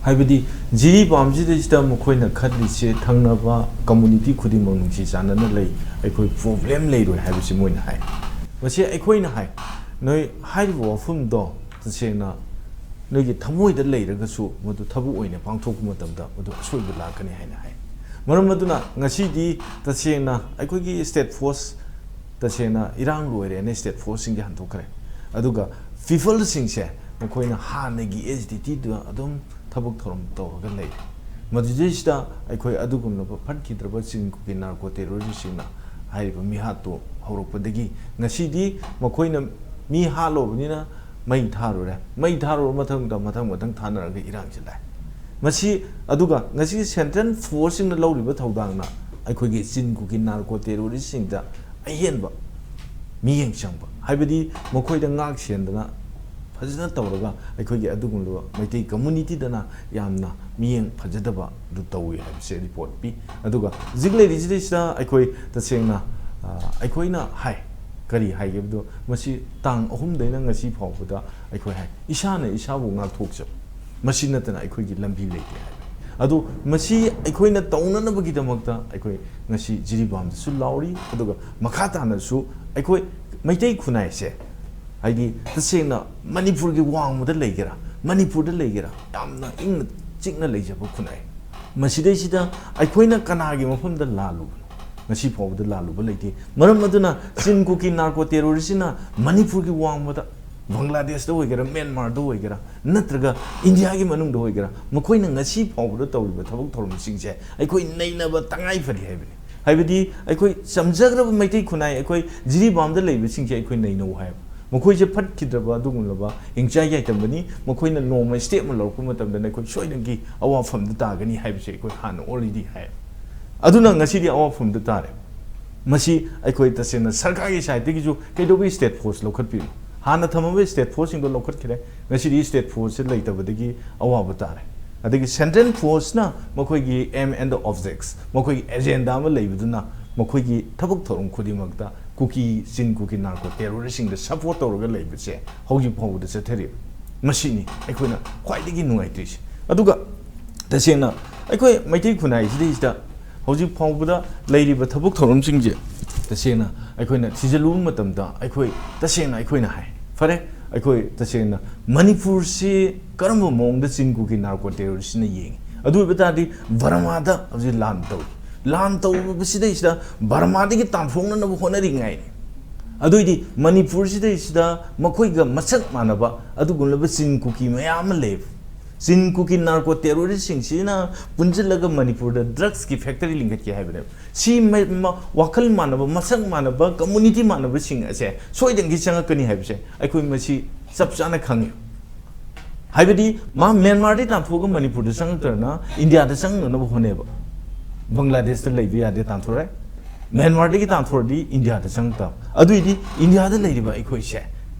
ꯍꯥꯏꯕꯗꯤ ꯖꯤꯔꯤꯕꯥꯝꯁꯤꯗꯩꯁꯤꯗ ꯃꯈꯣꯏꯅ ꯈꯜꯂꯤꯁꯦ ꯊꯪꯅꯕ ꯀꯝꯃꯨꯅꯤꯇꯤ ꯈꯨꯗꯤꯡꯃꯛ ꯅꯨꯡꯁꯤ ꯆꯥꯟꯅꯅ ꯂꯩ, ꯑꯩꯈꯣꯏ ꯄ꯭ꯔꯣꯕ꯭ꯂꯦꯝ ꯂꯩꯔꯣꯏ ꯍꯥꯏꯕꯁꯤ ꯃꯣꯏꯅ ꯍꯥꯏ꯫ ꯃꯁꯤ ꯑꯩꯈꯣꯏꯅ ꯍꯥꯏ, ꯅꯣꯏ ꯍꯥꯏꯔꯤꯕ ꯋꯥꯐꯝꯗꯣ ꯇꯁꯦꯡꯅ ꯅꯣꯏꯒꯤ ꯊꯃꯣꯏꯗ ꯂꯩꯔꯒꯁꯨ ꯃꯗꯨ ꯊꯕꯛ ꯑꯣꯏꯅ ꯄꯥꯡꯊꯣꯛꯄ ꯃꯇꯝꯗ ꯃꯗꯨ ꯑꯁꯣꯏꯕ ꯂꯥꯛꯀꯅꯤ ꯍꯥꯏꯅ ꯍꯥꯏ꯫ ꯃꯔꯝ ꯑꯗꯨꯅ ꯉꯁꯤꯗꯤ ꯇꯁꯦꯡꯅ ꯑꯩꯈꯣꯏꯒꯤ ꯁ꯭ꯇꯦꯠ ꯐꯣꯔꯁ, ꯇꯁꯦꯡꯅ ꯏꯔꯥꯡ ꯂꯣꯏꯔꯦꯅ ꯁ꯭ꯇꯦꯠ ꯐꯣꯔꯁꯁꯤꯡꯗꯤ ꯍꯟꯗꯣꯛꯈ꯭ꯔꯦ, ꯑꯗꯨꯒ ꯄꯤꯄꯜꯁꯤꯡꯁꯦ ꯃꯈꯣꯏꯅ ꯍꯥꯟꯅꯒꯤ ꯑꯦꯁ ꯗꯤ ꯇꯤꯗꯨꯗ ꯑꯗꯨꯝ ꯊꯕꯛ ꯊꯧꯔꯝ ꯇꯧꯔꯒ ꯂꯩꯔꯦ꯫ ꯃꯗꯨꯗꯩꯁꯤꯗ ꯑꯩꯈꯣꯏ ꯑꯗꯨꯒꯨꯝꯂꯕ ꯐꯠꯈꯤꯗ꯭ꯔꯕ ꯆꯤꯡ ꯀꯨꯀꯤ ꯅꯥꯔꯀꯣ ꯇꯦꯔꯣꯔꯤꯁꯁꯤꯡꯅ ꯍꯥꯏꯔꯤꯕ ꯃꯤꯍꯥꯠꯇꯨ ꯍꯧꯔꯛꯄꯗꯒꯤ ꯉꯁꯤꯗꯤ ꯃꯈꯣꯏꯅ ꯃꯤ ꯍꯥꯠꯂꯨꯕꯅꯤꯅ ꯃꯩ ꯊꯥꯔꯨꯔꯦ, ꯃꯩ ꯊꯥꯔꯨꯔ ꯃꯊꯪꯗ ꯃꯊꯪ ꯃꯊꯪ ꯊꯥꯅꯔꯒ ꯏꯔꯥꯡꯁꯤ ꯂꯥꯛꯑꯦ꯫ ꯃꯁꯤ, ꯑꯗꯨꯒ ꯉꯁꯤ ꯁꯦꯟꯇ꯭ꯔꯦꯜ ꯐꯣꯔꯁꯁꯤꯡꯅ ꯂꯧꯔꯤꯕ ꯊꯧꯗꯥꯡꯅ ꯑꯩꯈꯣꯏꯒꯤ ꯆꯤꯟ ꯀꯨꯀꯤ ꯅꯥꯔꯀꯣ ꯇꯦꯔꯣꯔꯤꯁꯁꯤꯡꯗ ꯑꯍꯦꯟꯕ ꯃꯤꯠꯌꯦꯡ ꯆꯪꯕ, ꯍꯥꯏꯕꯗꯤ ꯃꯈꯣꯏꯗ ꯉꯥꯛ ꯁꯦꯟꯗꯅ ꯐꯖꯅ ꯇꯧꯔꯒ ꯑꯩꯈꯣꯏꯒꯤ ꯑꯗꯨꯒꯨꯝꯂꯕ ꯃꯩꯇꯩ ꯀꯝꯃꯨꯅꯤꯇꯤꯗꯅ ꯌꯥꯝꯅ ꯃꯤꯠꯌꯦꯡ ꯐꯖꯗꯕ ꯑꯗꯨ ꯇꯧꯏ ꯍꯥꯏꯕꯁꯦ ꯔꯤꯄꯣꯔꯠ ꯄꯤ꯫ ꯑꯗꯨꯒ ꯍꯧꯖꯤꯛ ꯂꯩꯔꯤꯁꯤꯗꯩꯁꯤꯗ ꯑꯩꯈꯣꯏ ꯇꯁꯦꯡꯅ, ꯑ, ꯑꯩꯈꯣꯏꯅ ꯍꯥꯏ, ꯀꯔꯤ ꯍꯥꯏꯒꯦ ꯍꯥꯏꯕꯗꯣ, ꯃꯁꯤ ꯇꯥꯡ ꯑꯍꯨꯝꯗꯩꯅ ꯉꯁꯤ ꯐꯥꯎꯕꯗ ꯑꯩꯈꯣꯏ ꯍꯥꯏ, ꯏꯁꯥꯅ ꯏꯁꯥꯕꯨ ꯉꯥꯛꯊꯣꯛꯆꯕ, ꯃꯁꯤ ꯅꯠꯇꯅ ꯑꯩꯈꯣꯏꯒꯤ ꯂꯝꯕꯤ ꯂꯩꯇꯦ ꯍꯥꯏꯕ꯫ ꯑꯗꯣ ꯃꯁꯤ ꯑꯩꯈꯣꯏꯅ ꯇꯧꯅꯅꯕꯒꯤꯗꯃꯛꯇ ꯑꯩꯈꯣꯏ ꯉꯁꯤ ꯖꯤꯔꯤꯕꯥꯝꯗꯁꯨ ꯂꯥꯎꯔꯤ, ꯑꯗꯨꯒ ꯃꯈꯥ ꯇꯥꯅꯁꯨ ꯑꯩꯈꯣꯏ ꯃꯩꯇꯩ ꯈꯨꯟꯅꯥꯏꯁꯦ, ꯍꯥꯏꯗꯤ ꯇꯁꯦꯡꯅ ꯃꯅꯤꯄꯨꯔꯒꯤ ꯋꯥꯡꯃꯗ ꯂꯩꯒꯦꯔꯥ, ꯃꯅꯤꯄꯨꯔꯗ ꯂꯩꯒꯦꯔꯥ, ꯌꯥꯝꯅ ꯏꯪꯅ ꯆꯤꯛꯅ ꯂꯩꯖꯕ ꯈꯨꯟꯅꯥꯏ꯫ ꯃꯁꯤꯗꯩꯁꯤꯗ ꯑꯩꯈꯣꯏꯅ ꯀꯅꯥꯒꯤ ꯃꯐꯝꯗ ꯂꯥꯜꯂꯨꯕꯅꯣ? ꯉꯁꯤ ꯐꯥꯎꯕꯗ ꯂꯥꯜꯂꯨꯕ ꯂꯩꯇꯦ꯫ ꯃꯔꯝ ꯑꯗꯨꯅ ꯆꯤꯟ ꯀꯨꯀꯤ ꯅꯥꯔꯀꯣ ꯇꯦꯔꯣꯔꯤꯁꯁꯤꯅ ꯃꯅꯤꯄꯨꯔꯒꯤ ꯋꯥꯡꯃꯗ ꯕꯪꯒ꯭ꯂꯥꯗꯦꯁꯇ ꯑꯣꯏꯒꯦꯔꯥ, ꯃ꯭ꯌꯥꯟꯃꯥꯔꯗ ꯑꯣꯏꯒꯦꯔꯥ, ꯅꯠꯇ꯭ꯔꯒ ꯏꯟꯗꯤꯌꯥꯒꯤ ꯃꯅꯨꯡꯗ ꯑꯣꯏꯒꯦꯔꯥ, ꯃꯈꯣꯏꯅ ꯉꯁꯤ ꯐꯥꯎꯕꯗ ꯇꯧꯔꯤꯕ ꯊꯕꯛ ꯊꯧꯔꯝꯁꯤꯡꯁꯦ ꯑꯩꯈꯣꯏ ꯅꯩꯅꯕ ꯇꯉꯥꯏ ꯐꯔꯤ ꯍꯥꯏꯕꯅꯤ꯫ ꯍꯥꯏꯕꯗꯤ ꯑꯩꯈꯣꯏ ꯆꯝꯖꯈ꯭ꯔꯕ ꯃꯩꯇꯩ ꯈꯨꯟꯅꯥꯏ, ꯑꯩꯈꯣꯏ ꯖꯤꯔꯤꯕꯥꯝꯗ ꯂꯩꯕꯁꯤꯡꯁꯦ ꯑꯩꯈꯣꯏ ꯅꯩꯅꯧ ꯍꯥꯏꯕ꯫ ꯃꯈꯣꯏꯁꯦ ꯐꯠꯈꯤꯗ꯭ꯔꯕ ꯑꯗꯨꯒꯨꯝꯂꯕ ꯍꯤꯡꯆꯥꯏ ꯌꯥꯏꯇꯝꯕꯅꯤ꯫ ꯃꯈꯣꯏꯅ ꯅꯣꯡꯃ ꯁ꯭ꯇꯦꯞ ꯑꯃ ꯂꯧꯔꯛꯄ ꯃꯇꯝꯗ ꯑꯩꯈꯣꯏ ꯁꯣꯏꯗꯅꯒꯤ ꯑꯋꯥꯐꯝꯗ ꯇꯥꯒꯅꯤ ꯍꯥꯏꯕꯁꯦ ꯑꯩꯈꯣꯏ ꯍꯥꯟꯅ already ꯍꯥꯏ꯫ ꯑꯗꯨꯅ ꯉꯁꯤꯗꯤ ꯑꯋꯥꯐꯝꯗ ꯇꯥꯔꯦ꯫ ꯃꯁꯤ ꯑꯩꯈꯣꯏ ꯇꯁꯦꯡꯅ ꯁꯔꯀꯥꯔꯒꯤ ꯁꯥꯏꯠꯇꯒꯤꯁꯨ ꯀꯩꯗꯧꯕꯩ ꯁ꯭ꯇꯦꯠ ꯐꯣꯔꯁ ꯂꯧꯈꯠꯄꯤꯔꯤꯅꯣ? ꯍꯥꯟꯅ ꯊꯝꯃꯝꯕ ꯁ꯭ꯇꯦꯠ ꯐꯣꯔꯁꯁꯤꯡꯗꯣ ꯂꯧꯈꯠꯈ꯭ꯔꯦ꯫ ꯉꯁꯤꯗꯤ ꯁ꯭ꯇꯦꯠ ꯐꯣꯔꯁꯁꯦ ꯂꯩꯇꯕꯗꯒꯤ ꯑꯋꯥꯕ ꯇꯥꯔꯦ꯫ ꯑꯗꯒꯤ ꯁꯦꯟꯇ꯭ꯔꯦꯜ ꯐꯣꯔꯁꯅ ꯃꯈꯣꯏꯒꯤ aim and the objects, ꯃꯈꯣꯏꯒꯤ ꯑꯦꯖꯦꯟꯗꯥ ꯑꯃ ꯂꯩꯕꯗꯨꯅ ꯃꯈꯣꯏꯒꯤ ꯊꯕꯛ ꯊꯧꯔꯝ ꯈꯨꯗꯤꯡꯃꯛꯇ ꯀꯨꯀꯤ, ꯆꯤꯟ ꯀꯨꯀꯤ ꯅꯥꯔꯀꯣ ꯇꯦꯔꯣꯔꯤꯁꯁꯤꯡꯗ ꯁꯄꯣꯔꯠ ꯇꯧꯔꯒ ꯂꯩꯕꯁꯦ ꯍꯧꯖꯤꯛ ꯐꯥꯎꯕꯗ ꯆꯠꯊꯔꯤ꯫ ꯃꯁꯤꯅꯤ ꯑꯩꯈꯣꯏꯅ ꯈ꯭ꯋꯥꯏꯗꯒꯤ ꯅꯨꯡꯉꯥꯏꯇ꯭ꯔꯤꯁꯦ꯫ ꯑꯗꯨꯒ ꯇꯁꯦꯡꯅ ꯑꯩꯈꯣꯏ ꯃꯩꯇꯩ ꯈꯨꯟꯅꯥꯏꯁꯤꯗꯩꯁꯤꯗ ꯍꯧꯖꯤꯛ ꯐꯥꯎꯕꯗ ꯂꯩꯔꯤꯕ ꯊꯕꯛ ꯊꯧꯔꯝꯁꯤꯡꯁꯦ ꯇꯁꯦꯡꯅ ꯑꯩꯈꯣꯏꯅ ꯊꯤꯖꯤꯜꯂꯨꯕ ꯃꯇꯝꯗ ꯑꯩꯈꯣꯏ ꯇꯁꯦꯡꯅ ꯑꯩꯈꯣꯏꯅ ꯍꯥꯏ, ꯐꯔꯦ, ꯑꯩꯈꯣꯏ ꯇꯁꯦꯡꯅ ꯃꯅꯤꯄꯨꯔꯁꯤ ꯀꯔꯝꯕ ꯃꯑꯣꯡꯗ ꯆꯤꯟ ꯀꯨꯀꯤ ꯅꯥꯔꯀꯣ ꯇꯦꯔꯣꯔꯤꯁꯁꯤꯅ ꯌꯦꯡꯉꯤ? ꯑꯗꯨ ꯑꯣꯏꯕ ꯇꯥꯔꯗꯤ ꯕꯔꯃꯥꯗ ꯍꯧꯖꯤꯛ ꯂꯥꯟ ꯇꯧꯔꯤ꯫ ꯂꯥꯟ ꯇꯧꯔꯤꯕꯁꯤꯗꯩꯁꯤꯗ ꯕꯔꯃꯥꯗꯒꯤ ꯇꯥꯟꯊꯣꯛꯅꯅꯕ ꯍꯣꯠꯅꯔꯤꯉꯩ, ꯑꯗꯨꯏꯗꯤ ꯃꯅꯤꯄꯨꯔꯁꯤꯗꯩꯁꯤꯗ ꯃꯈꯣꯏꯒ ꯃꯁꯛ ꯃꯥꯟꯅꯕ ꯑꯗꯨꯒꯨꯝꯂꯕ ꯆꯤꯟ ꯀꯨꯀꯤ ꯃꯌꯥꯝ ꯑꯃ ꯂꯩ꯫ ꯆꯤꯟ ꯀꯨꯀꯤ ꯅꯥꯔꯀꯣ ꯇꯦꯔꯣꯔꯤꯁꯁꯤꯡꯁꯤꯅ ꯄꯨꯟꯁꯤꯜꯂꯒ ꯃꯅꯤꯄꯨꯔꯗ ꯗ꯭ꯔꯛꯁꯀꯤ ꯐꯦꯛꯇꯔꯤ ꯂꯤꯡꯈꯠꯀꯦ ꯍꯥꯏꯕꯅꯦꯕ꯫ ꯁꯤ ꯃ-, ꯃ-, ꯋꯥꯈꯜ ꯃꯥꯟꯅꯕ, ꯃꯁꯛ ꯃꯥꯟꯅꯕ ꯀꯝꯃꯨꯅꯤꯇꯤ ꯃꯥꯟꯅꯕꯁꯤꯡ ꯑꯁꯦ ꯁꯣꯏꯗꯅꯒꯤ ꯆꯪꯉꯛꯀꯅꯤ ꯍꯥꯏꯕꯁꯦ ꯑꯩꯈꯣꯏ ꯃꯁꯤ ꯆꯞ ꯆꯥꯅ ꯈꯪꯉꯤ꯫ ꯍꯥꯏꯕꯗꯤ ꯃꯥ ꯃ꯭ꯌꯥꯟꯃꯥꯔꯗꯒꯤ ꯇꯥꯟꯊꯣꯛꯑꯒ ꯃꯅꯤꯄꯨꯔꯗ ꯆꯪꯉꯛꯇ꯭ꯔꯅ ꯏꯟꯗꯤꯌꯥꯗ ꯆꯪꯅꯅꯕ ꯍꯣꯠꯅꯩꯕ꯫ ꯕꯪꯒ꯭ꯂꯥꯗꯦꯁꯇ ꯂꯩꯕ ꯌꯥꯗꯦ, ꯇꯥꯟꯊꯣꯔꯛꯑꯦ꯫ ꯃ꯭ꯌꯥꯟꯃꯥꯔꯗꯒꯤ ꯇꯥꯟꯊꯣꯔꯛꯑꯗꯤ ꯏꯟꯗꯤꯌꯥꯗ ꯆꯪꯉꯛꯇꯕ꯫ ꯑꯗꯨꯏꯗꯤ ꯏꯟꯗꯤꯌꯥꯗ ꯂꯩꯔꯤꯕ ꯑꯩꯈꯣꯏꯁꯦ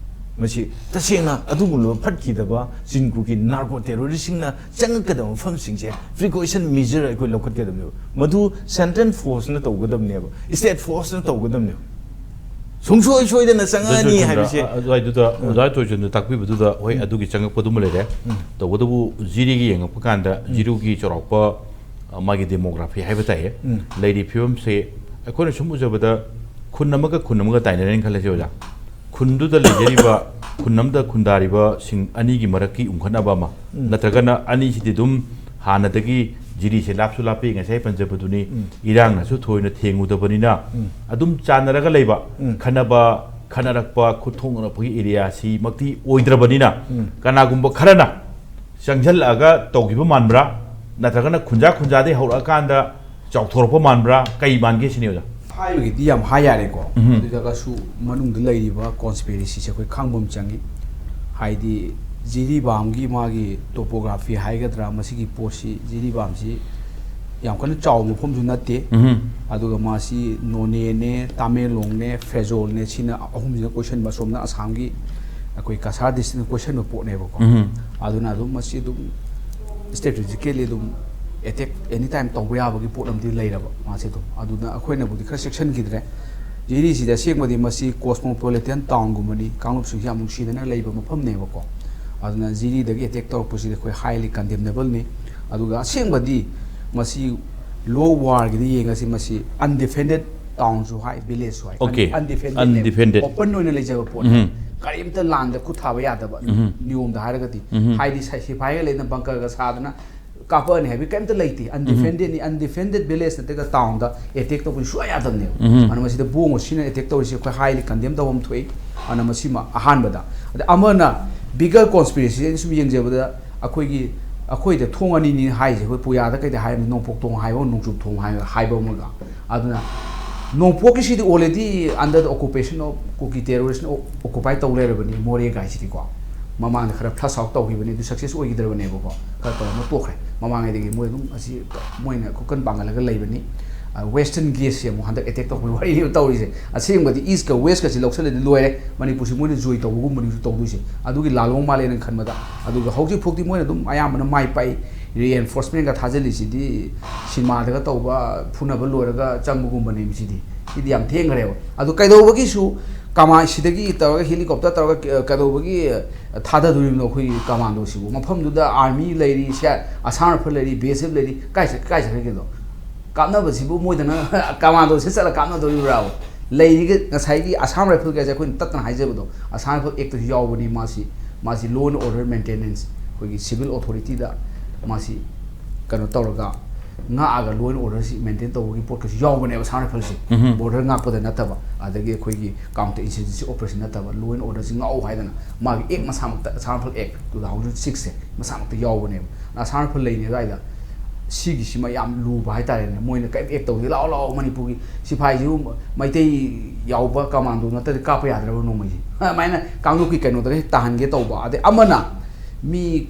ꯃꯁꯤ ꯇꯁꯦꯡꯅ ꯑꯗꯨꯒꯨꯝꯂꯕ ꯐꯠꯈꯤꯗꯕ ꯆꯤꯟ ꯀꯨꯀꯤ ꯅꯥꯔꯀꯣ ꯇꯦꯔꯣꯔꯤꯁꯁꯤꯡꯅ ꯆꯪꯉꯛꯀꯗꯕ ꯃꯐꯝꯁꯤꯡꯁꯦ ꯄ꯭ꯔꯤꯀꯣꯁꯟ ꯃꯦꯖꯔ ꯑꯩꯈꯣꯏ ꯂꯧꯈꯠꯀꯗꯕꯅꯦꯕ꯫ ꯃꯗꯨ ꯁꯦꯟꯇ꯭ꯔꯦꯜ ꯐꯣꯔꯁꯅ ꯇꯧꯒꯗꯕꯅꯦꯕ, ꯁ꯭ꯇꯦꯠ ꯐꯣꯔꯁꯅ ꯇꯧꯒꯗꯕꯅꯦꯕ꯫ ꯁꯨꯡꯁꯣꯏ ꯁꯣꯏꯗꯅ ꯆꯪꯉꯛꯑꯅꯤ ꯍꯥꯏꯕꯁꯦ꯫ ꯑꯗꯨꯋꯥꯏꯗꯨꯗ ꯎꯝ꯫ ꯑꯣꯖꯥ ꯊꯣꯏꯖꯟꯗ ꯇꯥꯛꯄꯤꯕꯗꯨꯗ, ꯍꯣꯏ, ꯎꯝ꯫ ꯑꯗꯨꯒꯤ ꯆꯪꯉꯛꯄꯗꯨꯃ ꯂꯩꯔꯦ꯫ ꯎꯝ꯫ ꯇꯧꯕꯇꯕꯨ ꯖꯤꯔꯤꯒꯤ ꯌꯦꯡꯉꯛꯄ ꯀꯥꯟꯗ ꯎꯝ꯫ ꯖꯤꯔꯨꯒꯤ ꯆꯥꯎꯔꯥꯛꯄ, ꯑ, ꯃꯥꯒꯤ ꯗꯦꯃꯣꯒ꯭ꯔꯥꯐꯤ ꯍꯥꯏꯕ ꯇꯥꯏꯌꯦ꯫ ꯎꯝ꯫ ꯂꯩꯔꯤꯕ ꯐꯤꯕꯝꯁꯦ ꯑꯩꯈꯣꯏꯅ ꯁꯨꯝ ꯎꯖꯕꯗ ꯈꯨꯟ ꯑꯃꯒ ꯈꯨꯟ ꯑꯃꯒ ꯇꯥꯏꯅꯔꯦꯅ ꯈꯜꯂꯁꯦ ꯑꯣꯖꯥ꯫ ꯈꯨꯟꯗꯨꯗ ꯂꯩꯖꯔꯤꯕ, ꯈꯨꯟ ꯑꯃꯗ ꯈꯨꯟꯗꯥꯔꯤꯕꯁꯤꯡ ꯑꯅꯤꯒꯤ ꯃꯔꯛꯀꯤ ꯎꯪꯈꯠꯅꯕ ꯑꯃ, ꯎꯝ꯫ ꯅꯠꯇ꯭ꯔꯒꯅ ꯑꯅꯤꯁꯤꯗꯤ ꯑꯗꯨꯝ ꯍꯥꯟꯅꯗꯒꯤ ꯖꯤꯔꯤꯁꯦ ꯂꯥꯞꯁꯨ ꯂꯥꯞꯄꯤ, ꯉꯁꯥꯏ ꯄꯟꯖꯕꯗꯨꯅꯤ, ꯎꯝ꯫ ꯏꯔꯥꯡꯅꯁꯨ ꯊꯣꯏꯅ ꯊꯦꯡꯉꯨꯗꯕꯅꯤꯅ ꯎꯝ꯫ ꯑꯗꯨꯝ ꯆꯥꯟꯅꯔꯒ ꯂꯩꯕ, ꯎꯝ꯫ ꯈꯟꯅꯕ ꯈꯠꯅꯔꯛꯄ, ꯈꯨꯠ ꯊꯣꯛꯅꯔꯛꯄꯒꯤ ꯑꯦꯔꯤꯌꯥꯁꯤꯃꯛꯇꯤ ꯑꯣꯏꯗ꯭ꯔꯕꯅꯤꯅ, ꯎꯝ꯫ ꯀꯅꯥꯒꯨꯝꯕ ꯈꯔꯅ ꯆꯪꯁꯤꯜꯂꯛꯑꯒ ꯇꯧꯈꯤꯕ ꯃꯥꯟꯕ꯭ꯔꯥ, ꯅꯠꯇ꯭ꯔꯒꯅ ꯈꯨꯟꯖꯥ ꯈꯨꯟꯖꯥꯗꯩ ꯍꯧꯔꯛꯑꯀꯥꯟꯗ ꯆꯥꯎꯊꯣꯔꯛꯄ ꯃꯥꯟꯕ꯭ꯔꯥ, ꯀꯩ ꯃꯥꯟꯒꯦ ꯁꯤꯅꯤ, ꯑꯣꯖꯥ? ꯍꯥꯏꯕꯒꯤꯗꯤ ꯌꯥꯝ ꯍꯥꯏ ꯌꯥꯔꯦꯀꯣ꯫ ꯎꯝ꯫ ꯑꯗꯨ ꯑꯣꯏꯔꯒꯁꯨ ꯃꯅꯨꯡꯗ ꯂꯩꯔꯤꯕ ꯀꯣꯟꯁꯄꯤꯔꯦꯁꯤꯁꯦ ꯑꯩꯈꯣꯏ ꯈꯪꯕ ꯑꯃ ꯆꯪꯉꯤ꯫ ꯍꯥꯏꯗꯤ ꯖꯤꯔꯤꯕꯥꯝꯒꯤ ꯃꯥꯒꯤ ꯇꯣꯄꯣꯒ꯭ꯔꯥꯐꯤ ꯍꯥꯏꯒꯗ꯭ꯔꯥ, ꯃꯁꯤꯒꯤ ꯄꯣꯠꯁꯤ, ꯖꯤꯔꯤꯕꯥꯝꯁꯤ ꯌꯥꯝ ꯀꯟꯅ ꯆꯥꯎꯕ ꯃꯐꯝꯁꯨ ꯅꯠꯇꯦ꯫ ꯎꯝ꯫ ꯑꯗꯨꯒ ꯃꯥꯁꯤ ꯅꯣꯅꯦꯅꯦ, ꯇꯥꯃꯦꯡꯂꯣꯡꯅꯦ, ꯐꯦꯖꯣꯜꯅꯦ, ꯁꯤꯅ ꯑꯍꯨꯝꯁꯤꯅ ꯀꯣꯏꯁꯟꯕ, ꯑꯁꯣꯝꯅ ꯑꯁꯥꯝꯒꯤ ꯑꯩꯈꯣꯏ ꯀꯁꯥꯔ ꯗꯤꯁꯇ꯭ꯔꯤꯛꯅ ꯀꯣꯏꯁꯟꯕ ꯄꯣꯠꯅꯦꯕꯀꯣ꯫ ꯎꯝ꯫ ꯑꯗꯨꯅ ꯑꯗꯨꯝ ꯃꯁꯤ ꯑꯗꯨꯝ strategically ꯑꯗꯨꯝ attack any time ꯇꯧꯕ ꯌꯥꯕꯒꯤ ꯄꯣꯠ ꯑꯃꯗꯤ ꯂꯩꯔꯕ ꯃꯥꯁꯦ ꯑꯗꯨꯝ꯫ ꯑꯗꯨꯅ ꯑꯩꯈꯣꯏꯅꯕꯨꯗꯤ ꯈꯔ ꯆꯦꯛꯁꯤꯟꯈꯤꯗ꯭ꯔꯦ꯫ ꯖꯤꯔꯤꯁꯤꯗꯤ ꯑꯁꯦꯡꯕꯗꯤ ꯃꯁꯤ cosmopolitan townꯒꯨꯝꯕꯅꯤ, ꯀꯥꯡꯂꯨꯞꯁꯤꯡꯁꯤ ꯌꯥꯝ ꯅꯨꯡꯁꯤꯅꯅ ꯂꯩꯕ ꯃꯐꯝꯅꯦꯕꯀꯣ꯫ ꯑꯗꯨꯅ ꯖꯤꯔꯤꯗꯒꯤ attack ꯇꯧꯔꯛꯄꯁꯤꯗꯤ ꯑꯩꯈꯣꯏ highly condemnableꯅꯤ꯫ ꯑꯗꯨꯒ ꯑꯁꯦꯡꯕꯗꯤ ꯃꯁꯤ law warꯒꯤꯗ ꯌꯦꯡꯉꯁꯤ, ꯃꯁꯤ undefended townꯁꯨ ꯍꯥꯏ, villageꯁꯨ ꯍꯥꯏ꯫ Okay. Undefended꯫ Undefended꯫ Open ꯑꯣꯏꯅ ꯂꯩꯖꯕ ꯄꯣꯠꯅꯤ꯫ ꯎꯝ꯫ ꯀꯔꯤꯝꯇ ꯂꯥꯟꯗ ꯈꯨꯠ ꯊꯥꯕ ꯌꯥꯗꯕ, ꯎꯝ꯫ ꯅꯤꯌꯣꯝꯗ ꯍꯥꯏꯔꯒꯗꯤ꯫ ꯎꯝ꯫ ꯍꯥꯏꯗꯤ ꯁ-, ꯁꯤꯐꯥꯏꯒ ꯂꯩꯅ bunkerꯒ ꯁꯥꯗꯅ ꯀꯥꯞꯄꯛꯑꯅꯤ ꯍꯥꯏꯕꯒꯤ ꯀꯔꯤꯝꯇ ꯂꯩꯇꯦ꯫ Undefendedꯅꯤ, undefended village ꯅꯠꯇ꯭ꯔꯒ townꯗ attack ꯇꯧꯕꯁꯨ ꯁꯨꯡꯌꯥ ꯌꯥꯗꯕꯅꯦꯕ꯫ ꯎꯝ꯫ ꯑꯗꯨꯅ ꯃꯁꯤꯗ ꯕꯣꯝꯒ ꯁꯤꯖꯤꯟꯅ attack ꯇꯧꯔꯤꯁꯦ ꯑꯩꯈꯣꯏ highly condemn ꯇꯧꯕ ꯑꯃ ꯊꯣꯛꯏ꯫ ꯑꯗꯨꯅ ꯃꯁꯤꯃ ꯑꯍꯥꯟꯕꯗ꯫ ꯑꯗ ꯑꯃꯅ bigger conspiracy ꯑꯩꯅ ꯁꯨꯝ ꯌꯦꯡꯖꯕꯗ, ꯑꯩꯈꯣꯏꯒꯤ, ꯑꯩꯈꯣꯏꯗ ꯊꯣꯡ ꯑꯅꯤꯅꯤ ꯍꯥꯏꯔꯤꯁꯦ, ꯑꯩꯈꯣꯏ ꯄꯨꯌꯥꯗ ꯀꯩꯗ ꯍꯥꯏꯔꯤꯕ ꯅꯣꯡꯄꯣꯛ ꯊꯣꯡ ꯍꯥꯏꯕ, ꯅꯣꯡꯆꯨꯞ ꯊꯣꯡ ꯍꯥꯏꯕ, ꯍꯥꯏꯕ ꯑꯃꯒ꯫ ꯑꯗꯨꯅ ꯅꯣꯡꯄꯣꯛꯀꯤꯁꯤꯗꯤ already under the occupation of Kuki terrorist ꯅ occupy ꯇꯧ ꯂꯩꯔꯕꯅꯤ ꯃꯣꯔꯦ ꯒꯥꯏꯁꯤꯗꯤꯀꯣ꯫ ꯃꯃꯥꯡꯗ ꯈꯔ flush out ꯇꯧꯈꯤꯕꯅꯤ, ꯑꯗꯨ success ꯑꯣꯏꯈꯤꯗ꯭ꯔꯕꯅꯦꯕꯀꯣ꯫ ꯈꯔ ꯇꯧꯔꯝꯃ ꯇꯣꯛꯈ꯭ꯔꯦ꯫ ꯃꯃꯥꯡꯉꯩꯗꯒꯤ ꯃꯣꯏ ꯑꯗꯨꯝ ꯑꯁꯤ ꯃꯣꯏꯅ ꯈꯨꯀꯟ ꯄꯥꯡꯒꯜꯂꯒ ꯂꯩꯕꯅꯤ꯫ ꯑ, Western Gas ꯁꯦ ꯑꯃꯨꯛ ꯍꯟꯗꯛ attack ꯇꯧꯕꯒꯤ ꯋꯥꯔꯤꯅꯦꯕ ꯇꯧꯔꯤꯁꯦ꯫ ꯑꯁꯦꯡꯕꯗꯤ East ꯀ West ꯀꯁꯤ ꯂꯧꯁꯤꯜꯂꯗꯤ ꯂꯣꯏꯔꯦ꯫ ꯃꯅꯤꯄꯨꯔꯁꯤ ꯃꯣꯏꯅ ꯖꯣꯏ ꯇꯧꯕꯒꯨꯝꯕꯅꯤꯁꯨ ꯇꯧꯗꯣꯏꯁꯦ꯫ ꯑꯗꯨꯒꯤ ꯂꯥꯜꯂꯣꯡ ꯃꯥꯜꯂꯦꯅ ꯈꯟꯕꯗ꯫ ꯑꯗꯨꯒ ꯍꯧꯖꯤꯛ ꯐꯥꯎꯗꯤ ꯃꯣꯏꯅ ꯑꯗꯨꯝ ꯑꯌꯥꯝꯕꯅ ꯃꯥꯏ ꯄꯥꯛꯏ꯫ Reinforcement ꯀ ꯊꯥꯖꯤꯜꯂꯤꯁꯤꯗꯤ ꯁꯤꯅꯦꯃꯥꯗꯒ ꯇꯧꯕ ꯐꯨꯅꯕ ꯂꯣꯏꯔꯒ ꯆꯪꯕꯒꯨꯝꯕꯅꯦ ꯁꯤꯗꯤ꯫ ꯁꯤꯗꯤ ꯌꯥꯝ ꯊꯦꯡꯈ꯭ꯔꯦꯕ꯫ ꯑꯗꯨ ꯀꯩꯗꯧꯕꯒꯤꯁꯨ ꯀꯃꯥꯟ ꯁꯤꯗꯒꯤ ꯇꯧꯔꯒ helicopter ꯇꯧꯔꯒ ꯀ-, ꯀꯩꯗꯧꯕꯒꯤ ꯊꯥꯗꯗꯣꯔꯤꯕꯅꯣ ꯑꯩꯈꯣꯏꯒꯤ commandoꯁꯤꯕꯨ? ꯃꯐꯝꯗꯨꯗ army ꯂꯩꯔꯤ, ꯁꯤ Assam Rifle ꯂꯩꯔꯤ, B S F ꯂꯩꯔꯤ, ꯀꯥꯏ ꯆꯠ-, ꯀꯥꯏ ꯆꯠꯈ꯭ꯔꯒꯦꯗꯣ? ꯀꯥꯞꯅꯕꯁꯤꯕꯨ ꯃꯣꯏꯗꯅ commandoꯁꯦ ꯆꯠꯂ ꯀꯥꯞꯅꯗꯣꯔꯤꯕ꯭ꯔꯥꯕ? ꯂꯩꯔꯤꯒ ꯉꯁꯥꯏꯒꯤ Assam Rifle ꯀꯥꯏꯁꯦ ꯑꯩꯈꯣꯏꯅ ꯇꯠꯇꯅ ꯍꯥꯏꯖꯕꯗꯣ, Assam Rifle Act ꯇꯁꯨ ꯌꯥꯎꯕꯅꯤ ꯃꯥꯁꯤ, ꯃꯥꯁꯤ law and order maintenance, ꯑꯩꯈꯣꯏꯒꯤ civil authority ꯗ ꯃꯥꯁꯤ ꯀꯩꯅꯣ ꯇꯧꯔꯒ, ꯉꯥꯛꯑꯒ law and order ꯁꯤ maintain ꯇꯧꯕꯒꯤ ꯄꯣꯠꯀꯁꯨ ꯌꯥꯎꯕꯅꯦꯕ ꯑꯁꯥꯝ ꯔꯥꯏꯐꯜꯁꯦ꯫ ꯎꯝ꯫ Border ꯉꯥꯛꯄꯗ ꯅꯠꯇꯕ, ꯑꯗꯒꯤ ꯑꯩꯈꯣꯏꯒꯤ counter insurgency operation ꯅꯠꯇꯕ, law and order ꯁꯤ ꯉꯥꯛꯎ ꯍꯥꯏꯗꯅ ꯃꯥꯒꯤ act ꯃꯁꯥꯃꯛꯇ, Assam rifle act two thousand six ꯁꯦ ꯃꯁꯥꯃꯛꯇ ꯌꯥꯎꯕꯅꯦꯕ꯫ ꯑꯁꯥꯝ ꯔꯥꯏꯐꯜ ꯂꯩꯅꯤ ꯑꯗꯨꯋꯥꯏꯗ ꯁꯤꯒꯤꯁꯤꯃ ꯌꯥꯝ ꯂꯨꯕ ꯍꯥꯏꯇꯥꯔꯦꯅꯦ꯫ ꯃꯣꯏꯅ ꯀꯔꯤꯝ act ꯇꯧꯗꯦ, "ꯂꯥꯛꯑꯣ, ꯂꯥꯛꯑꯣ, ꯃꯅꯤꯄꯨꯔꯒꯤ ꯁꯤꯐꯥꯏꯁꯤꯕꯨ ꯃꯩꯇꯩ ꯌꯥꯎꯕ commando ꯅꯠꯇ꯭ꯔꯗꯤ ꯀꯥꯞꯄ ꯌꯥꯗ꯭ꯔꯕ ꯅꯣꯡꯃꯩꯁꯦ?" ꯑꯗꯨꯃꯥꯏꯅ ꯀꯥꯡꯂꯨꯞꯀꯤ ꯀꯩꯅꯣꯗꯒ ꯍꯦꯛ ꯇꯥꯍꯟꯒꯦ ꯇꯧꯕ꯫ ꯑꯗꯩ ꯑꯃꯅ ꯃꯤ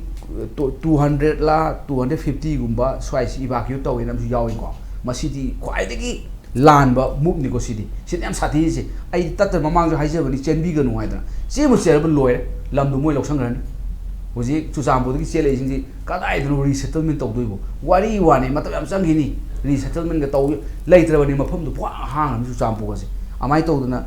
two hundred ꯂꯥ two hundred fifty ꯒꯨꯝꯕ ꯁ꯭ꯋꯥꯏꯁꯤ evacuate ꯇꯧꯋꯦꯅ ꯑꯃꯁꯨ ꯌꯥꯎꯏꯀꯣ꯫ ꯃꯁꯤꯗꯤ ꯈ꯭ꯋꯥꯏꯗꯒꯤ ꯂꯥꯟꯕ move ꯅꯤꯀꯣ ꯁꯤꯗꯤ꯫ ꯁꯤꯗꯤ ꯌꯥꯝ ꯁꯥꯊꯤꯔꯤꯁꯦ꯫ ꯑꯩꯗꯤ ꯇꯠꯇꯅ ꯃꯃꯥꯡꯁꯨ ꯍꯥꯏꯖꯕꯅꯤ, ꯆꯦꯟꯕꯤꯒꯅꯨ ꯍꯥꯏꯗꯅ꯫ ꯆꯦꯟꯕꯨ ꯆꯦꯜꯂꯕ ꯂꯣꯏꯔꯦ, ꯂꯝꯗꯣ ꯃꯣꯏ ꯂꯧꯁꯟꯈ꯭ꯔꯅꯤ꯫ ꯍꯧꯖꯤꯛ ꯆꯨꯔꯆꯥꯟꯄꯨꯔꯗꯒꯤ ꯆꯦꯜꯂꯛꯏꯁꯤꯡꯁꯤ ꯀꯗꯥꯏꯗꯅꯣ resettlement ꯇꯧꯗꯣꯏꯕꯣ? ꯋꯥꯔꯤ ꯋꯥꯅꯤ, ꯃꯇꯝ ꯌꯥꯝ ꯆꯪꯈꯤꯅꯤ꯫ Resettlement ꯒ ꯇꯧ ꯂꯩꯇ꯭ꯔꯕꯅꯤ, ꯃꯐꯝꯗꯨ ꯄꯨꯡꯍꯥꯡ ꯍꯥꯡꯉꯕꯅꯤ ꯆꯨꯔꯆꯥꯟꯄꯨꯔꯒꯁꯦ꯫ ꯑꯗꯨꯃꯥꯏꯅ ꯇꯧꯗꯅ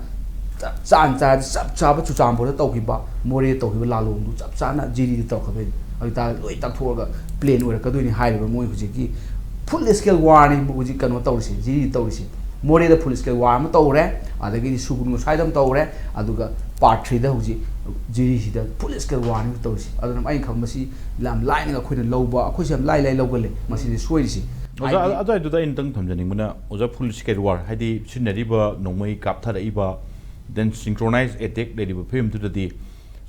ꯆꯞ ꯆꯥꯅ ꯆꯥꯔꯗꯤ ꯆꯞ ꯆꯥꯕ ꯆꯨꯔꯆꯥꯟꯄꯨꯔꯗ ꯇꯧꯈꯤꯕ, ꯃꯣꯔꯦ ꯇꯧꯈꯤꯕ ꯂꯥꯂꯣꯡꯗꯨ ꯆꯞ ꯆꯥꯅ ꯖꯤꯔꯤꯗ ꯇꯧꯔꯛꯀꯗꯣꯏꯅꯤ꯫ ꯑꯗꯨ ꯑꯣꯏꯇꯥꯔꯗꯤ ꯂꯣꯏ ꯇꯛꯊꯣꯛꯑꯒ plan ꯑꯣꯏꯔꯛꯀꯗꯣꯏꯅꯤ ꯍꯥꯏꯔꯤꯕ ꯃꯣꯏ ꯍꯧꯖꯤꯛꯀꯤ full scale war ꯅꯤ ꯍꯧꯖꯤꯛ ꯀꯩꯅꯣ ꯇꯧꯔꯤꯁꯦ, ꯖꯤꯔꯤꯗ ꯇꯧꯔꯤꯁꯦ꯫ ꯃꯣꯔꯦꯗ full scale war ꯑꯃ ꯇꯧꯔꯦ, ꯑꯗꯒꯤꯗꯤ ꯁꯨꯒꯨꯅꯨ ꯁ꯭ꯋꯥꯏꯗ ꯑꯃ ꯇꯧꯔꯦ, ꯑꯗꯨꯒ part three ꯗ ꯍꯧꯖꯤꯛ ꯖꯤꯔꯤꯁꯤꯗ full scale war ꯅꯤ ꯇꯧꯔꯤꯁꯦ꯫ ꯑꯗꯨꯅ ꯑꯩꯅ ꯈꯪꯕ ꯃꯁꯤ ꯌꯥꯝ ꯂꯥꯏꯅ ꯑꯩꯈꯣꯏꯅ ꯂꯧꯕ, ꯑꯩꯈꯣꯏꯁꯦ ꯌꯥꯝ ꯂꯥꯏ ꯂꯥꯏ ꯂꯧꯒꯜꯂꯦ꯫ ꯃꯁꯤꯗꯤ ꯁꯣꯏꯔꯤꯁꯦ꯫ ꯑꯣꯖꯥ, ꯍꯥꯏꯗꯤ ꯑꯗꯨꯋꯥꯏꯗꯨꯗ ꯑꯩꯅ ꯇꯪ ꯊꯝꯖꯅꯤꯡꯕꯅ, ꯑꯣꯖꯥ, full scale war ꯍꯥꯏꯗꯤ ꯁꯤꯖꯤꯟꯅꯔꯤꯕ ꯅꯣꯡꯃꯩ ꯀꯥꯞꯊꯔꯛꯏꯕ, then synchronized attack ꯂꯩꯔꯤꯕ ꯐꯤꯕꯝꯗꯨꯗꯗꯤ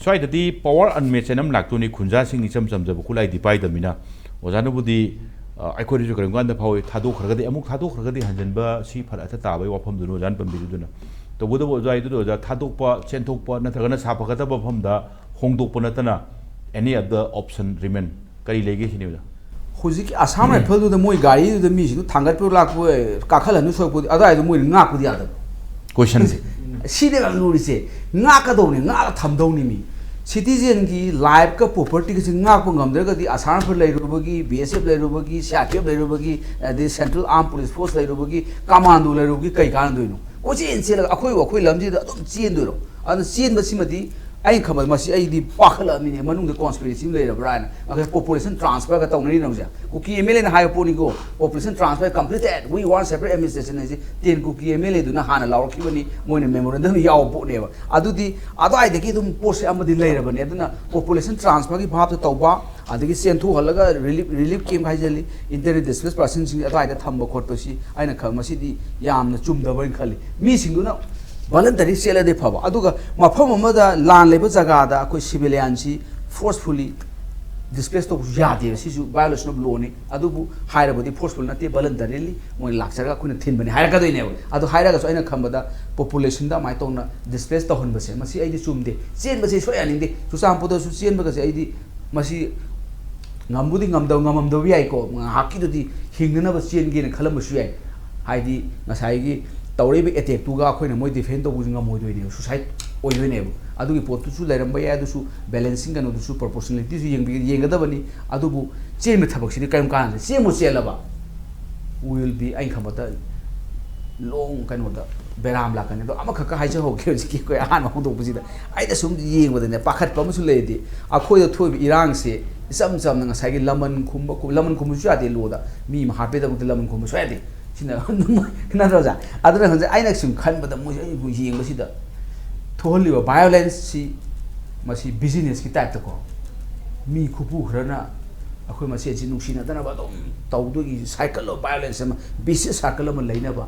ꯁ꯭ꯋꯥꯏꯗꯗꯤ power unmatched ꯍꯥꯏꯅ ꯑꯃ ꯂꯥꯛꯇꯣꯏꯅꯤ, ꯈꯨꯟꯖꯥꯁꯤꯡ ꯏꯆꯝ ꯆꯝꯖꯕ ꯈꯨꯠꯂꯥꯏꯗꯤ ꯄꯥꯏꯗꯕꯅꯤꯅ꯫ ꯑꯣꯖꯥꯅꯕꯨꯗꯤ, ꯑ, ꯑꯩꯈꯣꯏꯗꯁꯨ ꯀꯔꯤꯒꯨꯝꯕ ꯀꯥꯟꯗ ꯐꯥꯎꯏ, ꯊꯥꯗꯣꯛꯈ꯭ꯔꯒꯗꯤ, ꯑꯃꯨꯛ ꯊꯥꯗꯣꯛꯈ꯭ꯔꯒꯗꯤ ꯍꯟꯖꯤꯟꯕ ꯁꯤ ꯐꯔꯛ ꯍꯦꯛꯇ ꯇꯥꯕꯒꯤ ꯋꯥꯐꯝꯗꯨꯅ ꯑꯣꯖꯥꯅ ꯄꯟꯕꯤꯔꯤꯗꯨꯅ꯫ ꯇꯧꯕꯇꯕꯨ ꯑꯣꯖꯥ, ꯑꯗꯨꯗ ꯑꯣꯖꯥ ꯊꯥꯗꯣꯛꯄ, ꯆꯦꯟꯊꯣꯛꯄ ꯅꯠꯇ꯭ꯔꯒꯅ ꯁꯥꯐꯒꯗꯕ ꯃꯐꯝꯗ ꯍꯣꯡꯗꯣꯛꯄ ꯅꯠꯇꯅ any other option remain? ꯀꯔꯤ ꯂꯩꯒꯦ ꯁꯤꯅꯤ ꯑꯣꯖꯥ꯫ ꯍꯧꯖꯤꯛꯀꯤ ꯑꯁꯥꯝ ꯔꯥꯏꯐꯜꯗꯨꯗ ꯃꯣꯏ ꯒꯥꯔꯤꯗꯨꯗ ꯃꯤꯁꯤꯡꯗꯣ ꯊꯥꯡꯒꯠꯄ ꯂꯥꯛꯄ, ꯀꯥꯈꯠꯍꯟꯕ ꯁꯣꯔꯛꯄꯗꯤ ꯑꯗꯨꯋꯥꯏꯗ ꯃꯣꯏꯅ ꯉꯥꯛꯄꯗꯤ ꯌꯥꯗꯕ꯫ Question ꯁꯦ꯫ ꯁꯤꯅꯦꯕ ꯌꯥꯝ ꯂꯨꯔꯤꯁꯦ꯫ ꯉꯥꯛꯀꯗꯧꯅꯤ, ꯉꯥꯛꯑ ꯊꯝꯗꯧꯅꯤ ꯃꯤ꯫ Citizen ꯒꯤ life ꯀ property ꯒꯁꯤ ꯉꯥꯛꯄ ꯉꯝꯗ꯭ꯔꯒꯗꯤ ꯑꯁꯥꯝ ꯔꯥꯏꯐꯜ ꯂꯩꯔꯨꯕꯒꯤ, B S F ꯂꯩꯔꯨꯕꯒꯤ, C R P F ꯂꯩꯔꯨꯕꯒꯤ, ꯑꯗꯩ Central Armed Police Force ꯂꯩꯔꯨꯕꯒꯤ, commando ꯂꯩꯔꯨꯕꯒꯤ ꯀꯩ ꯀꯥꯟꯅꯗꯣꯏꯅꯣ? ꯀꯣꯏꯆꯦꯟ ꯆꯦꯜꯂꯒ ꯑꯩꯈꯣꯏꯕꯨ ꯑꯩꯈꯣꯏ ꯂꯝꯁꯤꯗ ꯑꯗꯨꯝ ꯆꯦꯟꯗꯣꯏꯔꯣ? ꯑꯗꯨꯅ ꯆꯦꯟꯕꯁꯤꯃꯗꯤ ꯑꯩꯅ ꯈꯟꯕꯗ ꯃꯁꯤ ꯑꯩꯗꯤ ꯄꯥꯈꯠꯂꯛꯑꯃꯤꯅꯦ, ꯃꯅꯨꯡꯗ conspiracy ꯑꯃ ꯂꯩꯔꯕ꯭ꯔꯥ ꯍꯥꯏꯅ꯫ ꯑꯩꯈꯣꯏ population transfer ꯒ ꯇꯧꯅꯔꯤ ꯍꯧꯖꯤꯛ꯫ ꯀꯨꯀꯤ M L A ꯅ ꯍꯥꯏꯕ ꯄꯣꯠꯅꯤꯀꯣ, "Population transfer completed, we want separate administration" ꯍꯥꯏꯁꯦ꯫ Ten Kuki M L A ꯗꯨꯅ ꯍꯥꯟꯅ ꯂꯥꯎꯔꯛꯈꯤꯕꯅꯤ, ꯃꯣꯏꯅ memorandum ꯌꯥꯎꯕ ꯄꯣꯠꯅꯦꯕ꯫ ꯑꯗꯨꯗꯤ ꯑꯗꯨꯋꯥꯏꯗꯒꯤ ꯑꯗꯨꯝ ꯄꯣꯠꯁꯦ ꯑꯃꯗꯤ ꯂꯩꯔꯕꯅꯦ꯫ ꯑꯗꯨꯅ population transfer ꯒꯤ ꯚꯥꯞꯇ ꯇꯧꯕ, ꯑꯗꯒꯤ ꯆꯦꯟꯊꯣꯛꯍꯜꯂꯒ relief, relief camp ꯍꯥꯏꯖꯜꯂꯤ, internally displaced person ꯁꯤꯡ ꯑꯗꯨꯋꯥꯏꯗ ꯊꯝꯕ ꯈꯣꯠꯄꯁꯤ ꯑꯩꯅ ꯈ-, ꯃꯁꯤꯗꯤ ꯌꯥꯝꯅ ꯆꯨꯝꯗꯕ ꯑꯣꯏꯅ ꯈꯜꯂꯤ꯫ ꯃꯤꯁꯤꯡꯗꯨꯅ voluntary ꯆꯦꯜꯂꯗꯤ ꯐꯕ, ꯑꯗꯨꯒ ꯃꯐꯝ ꯑꯃꯗ ꯂꯥꯟ ꯂꯩꯕ ꯖꯒꯥꯗ ꯑꯩꯈꯣꯏ civilian ꯁꯤ forcefully displace ꯇꯧꯕꯁꯨ ꯌꯥꯗꯦꯕ, ꯁꯤꯁꯨ violation of law ꯅꯤ꯫ ꯑꯗꯨꯕꯨ ꯍꯥꯏꯔꯕꯗꯤ forceful ꯅꯠꯇꯦ, voluntarily ꯃꯣꯏ ꯂꯥꯛꯆꯔꯒ ꯑꯩꯈꯣꯏꯅ ꯊꯤꯟꯕꯅꯤ ꯍꯥꯏꯔꯛꯀꯗꯣꯏꯅꯦꯕ꯫ ꯑꯗꯨ ꯍꯥꯏꯔꯒꯁꯨ ꯑꯩꯅ ꯈꯟꯕꯗ population ꯗ ꯑꯗꯨꯃꯥꯏꯅ ꯇꯧꯅ displace ꯇꯧꯍꯟꯕꯁꯦ, ꯃꯁꯤ ꯑꯩꯗꯤ ꯆꯨꯝꯗꯦ꯫ ꯆꯦꯟꯕꯁꯦ ꯁꯨꯡꯌꯥ ꯌꯥꯅꯤꯡꯗꯦ꯫ ꯆꯨꯔꯆꯥꯟꯄꯨꯔꯗꯁꯨ ꯆꯦꯟꯕꯒꯁꯦ ꯑꯩꯗꯤ ꯃꯁꯤ ꯉꯝꯕꯨꯗꯤ ꯉꯝꯗꯕ, ꯉꯝꯃꯝꯗꯕ ꯌꯥꯏꯀꯣ, ꯉꯥꯏꯍꯥꯛꯀꯤꯗꯨꯗꯤ ꯍꯤꯡꯅꯅꯕ ꯆꯦꯟꯒꯦꯅ ꯈꯜꯂꯝꯕꯁꯨ ꯌꯥꯏ꯫ ꯍꯥꯏꯗꯤ ꯉꯁꯥꯏꯒꯤ ꯇꯧꯔꯛꯏꯕ attack ꯇꯨꯒ ꯑꯩꯈꯣꯏꯅ ꯃꯣꯏ defend ꯇꯧꯕꯁꯨ ꯉꯝꯃꯣꯏꯗꯣꯏꯅꯦꯕ, suicide ꯑꯣꯏꯗꯣꯏꯅꯦꯕ꯫ ꯑꯗꯨꯒꯤ ꯄꯣꯠꯇꯨꯁꯨ ꯂꯩꯔꯝꯕ ꯌꯥꯏ, ꯑꯗꯨꯁꯨ balancing ꯀꯩꯅꯣꯗꯨꯁꯨ, proportionality ꯁꯨ ꯌꯦꯡꯕꯤ-, ꯌꯦꯡꯒꯗꯕꯅꯤ꯫ ꯑꯗꯨꯕꯨ ꯆꯦꯟꯕ ꯊꯕꯛꯁꯤꯗꯤ ꯀꯔꯤꯝ ꯀꯥꯟꯅꯗꯦ꯫ ꯆꯦꯟꯕꯨ ꯆꯦꯜꯂꯕ, we will be, ꯑꯩꯅ ꯈꯟꯕꯗ, long ꯀꯩꯅꯣꯗ ꯕꯦꯔꯥ ꯑꯃ ꯂꯥꯛꯀꯅꯤ꯫ ꯑꯗꯣ ꯑꯃꯈꯛꯀ ꯍꯥꯏꯖꯍꯧꯒꯦ, ꯍꯧꯖꯤꯛꯀꯤ ꯑꯩꯈꯣꯏ ꯑꯍꯥꯟꯕ ꯍꯧꯗꯣꯛꯄꯁꯤꯗ ꯑꯩꯅ ꯁꯨꯝ ꯌꯦꯡꯕꯗꯅꯦ, ꯄꯥꯈꯠꯄ ꯑꯃꯁꯨ ꯂꯩꯔꯗꯤ, ꯑꯩꯈꯣꯏꯗ ꯊꯣꯛꯏꯕ ꯏꯔꯥꯡꯁꯦ ꯏꯆꯝ ꯆꯝꯅ ꯉꯁꯥꯏꯒꯤ ꯂꯃꯟ ꯈꯨꯝꯕ, ꯂꯃꯟ ꯈꯨꯝꯕꯁꯨ ꯌꯥꯗꯦ, ꯂꯣꯗ ꯃꯤ ꯑꯃ ꯍꯥꯠꯄꯩꯗꯃꯛꯇ ꯂꯃꯟ ꯈꯨꯝꯕꯁꯨ ꯌꯥꯗꯦ꯫ ꯁꯤꯅ ꯅꯠꯇ꯭ꯔꯣ ꯑꯣꯖꯥ? ꯑꯗꯨꯅ ꯍꯧꯖꯤꯛ ꯑꯩꯅ ꯁꯨꯝ ꯈꯟꯕꯗ, ꯃꯣꯏ ꯑꯩꯕꯨ ꯌꯦꯡꯕꯁꯤꯗ ꯊꯣꯛꯍꯜꯂꯤꯕ violence ꯁꯤ, ꯃꯁꯤ business ꯀꯤ type ꯇꯀꯣ, ꯃꯤ ꯈꯨꯄꯨ ꯈꯔꯅ ꯑꯩꯈꯣꯏ ꯃꯁꯦꯟꯁꯤ ꯅꯨꯡꯁꯤꯅꯗꯅꯕ ꯑꯗꯨꯝ ꯇꯧꯗꯣꯏꯒꯤ cycle of violence ꯑꯃ, vicious circle ꯑꯃ ꯂꯩꯅꯕ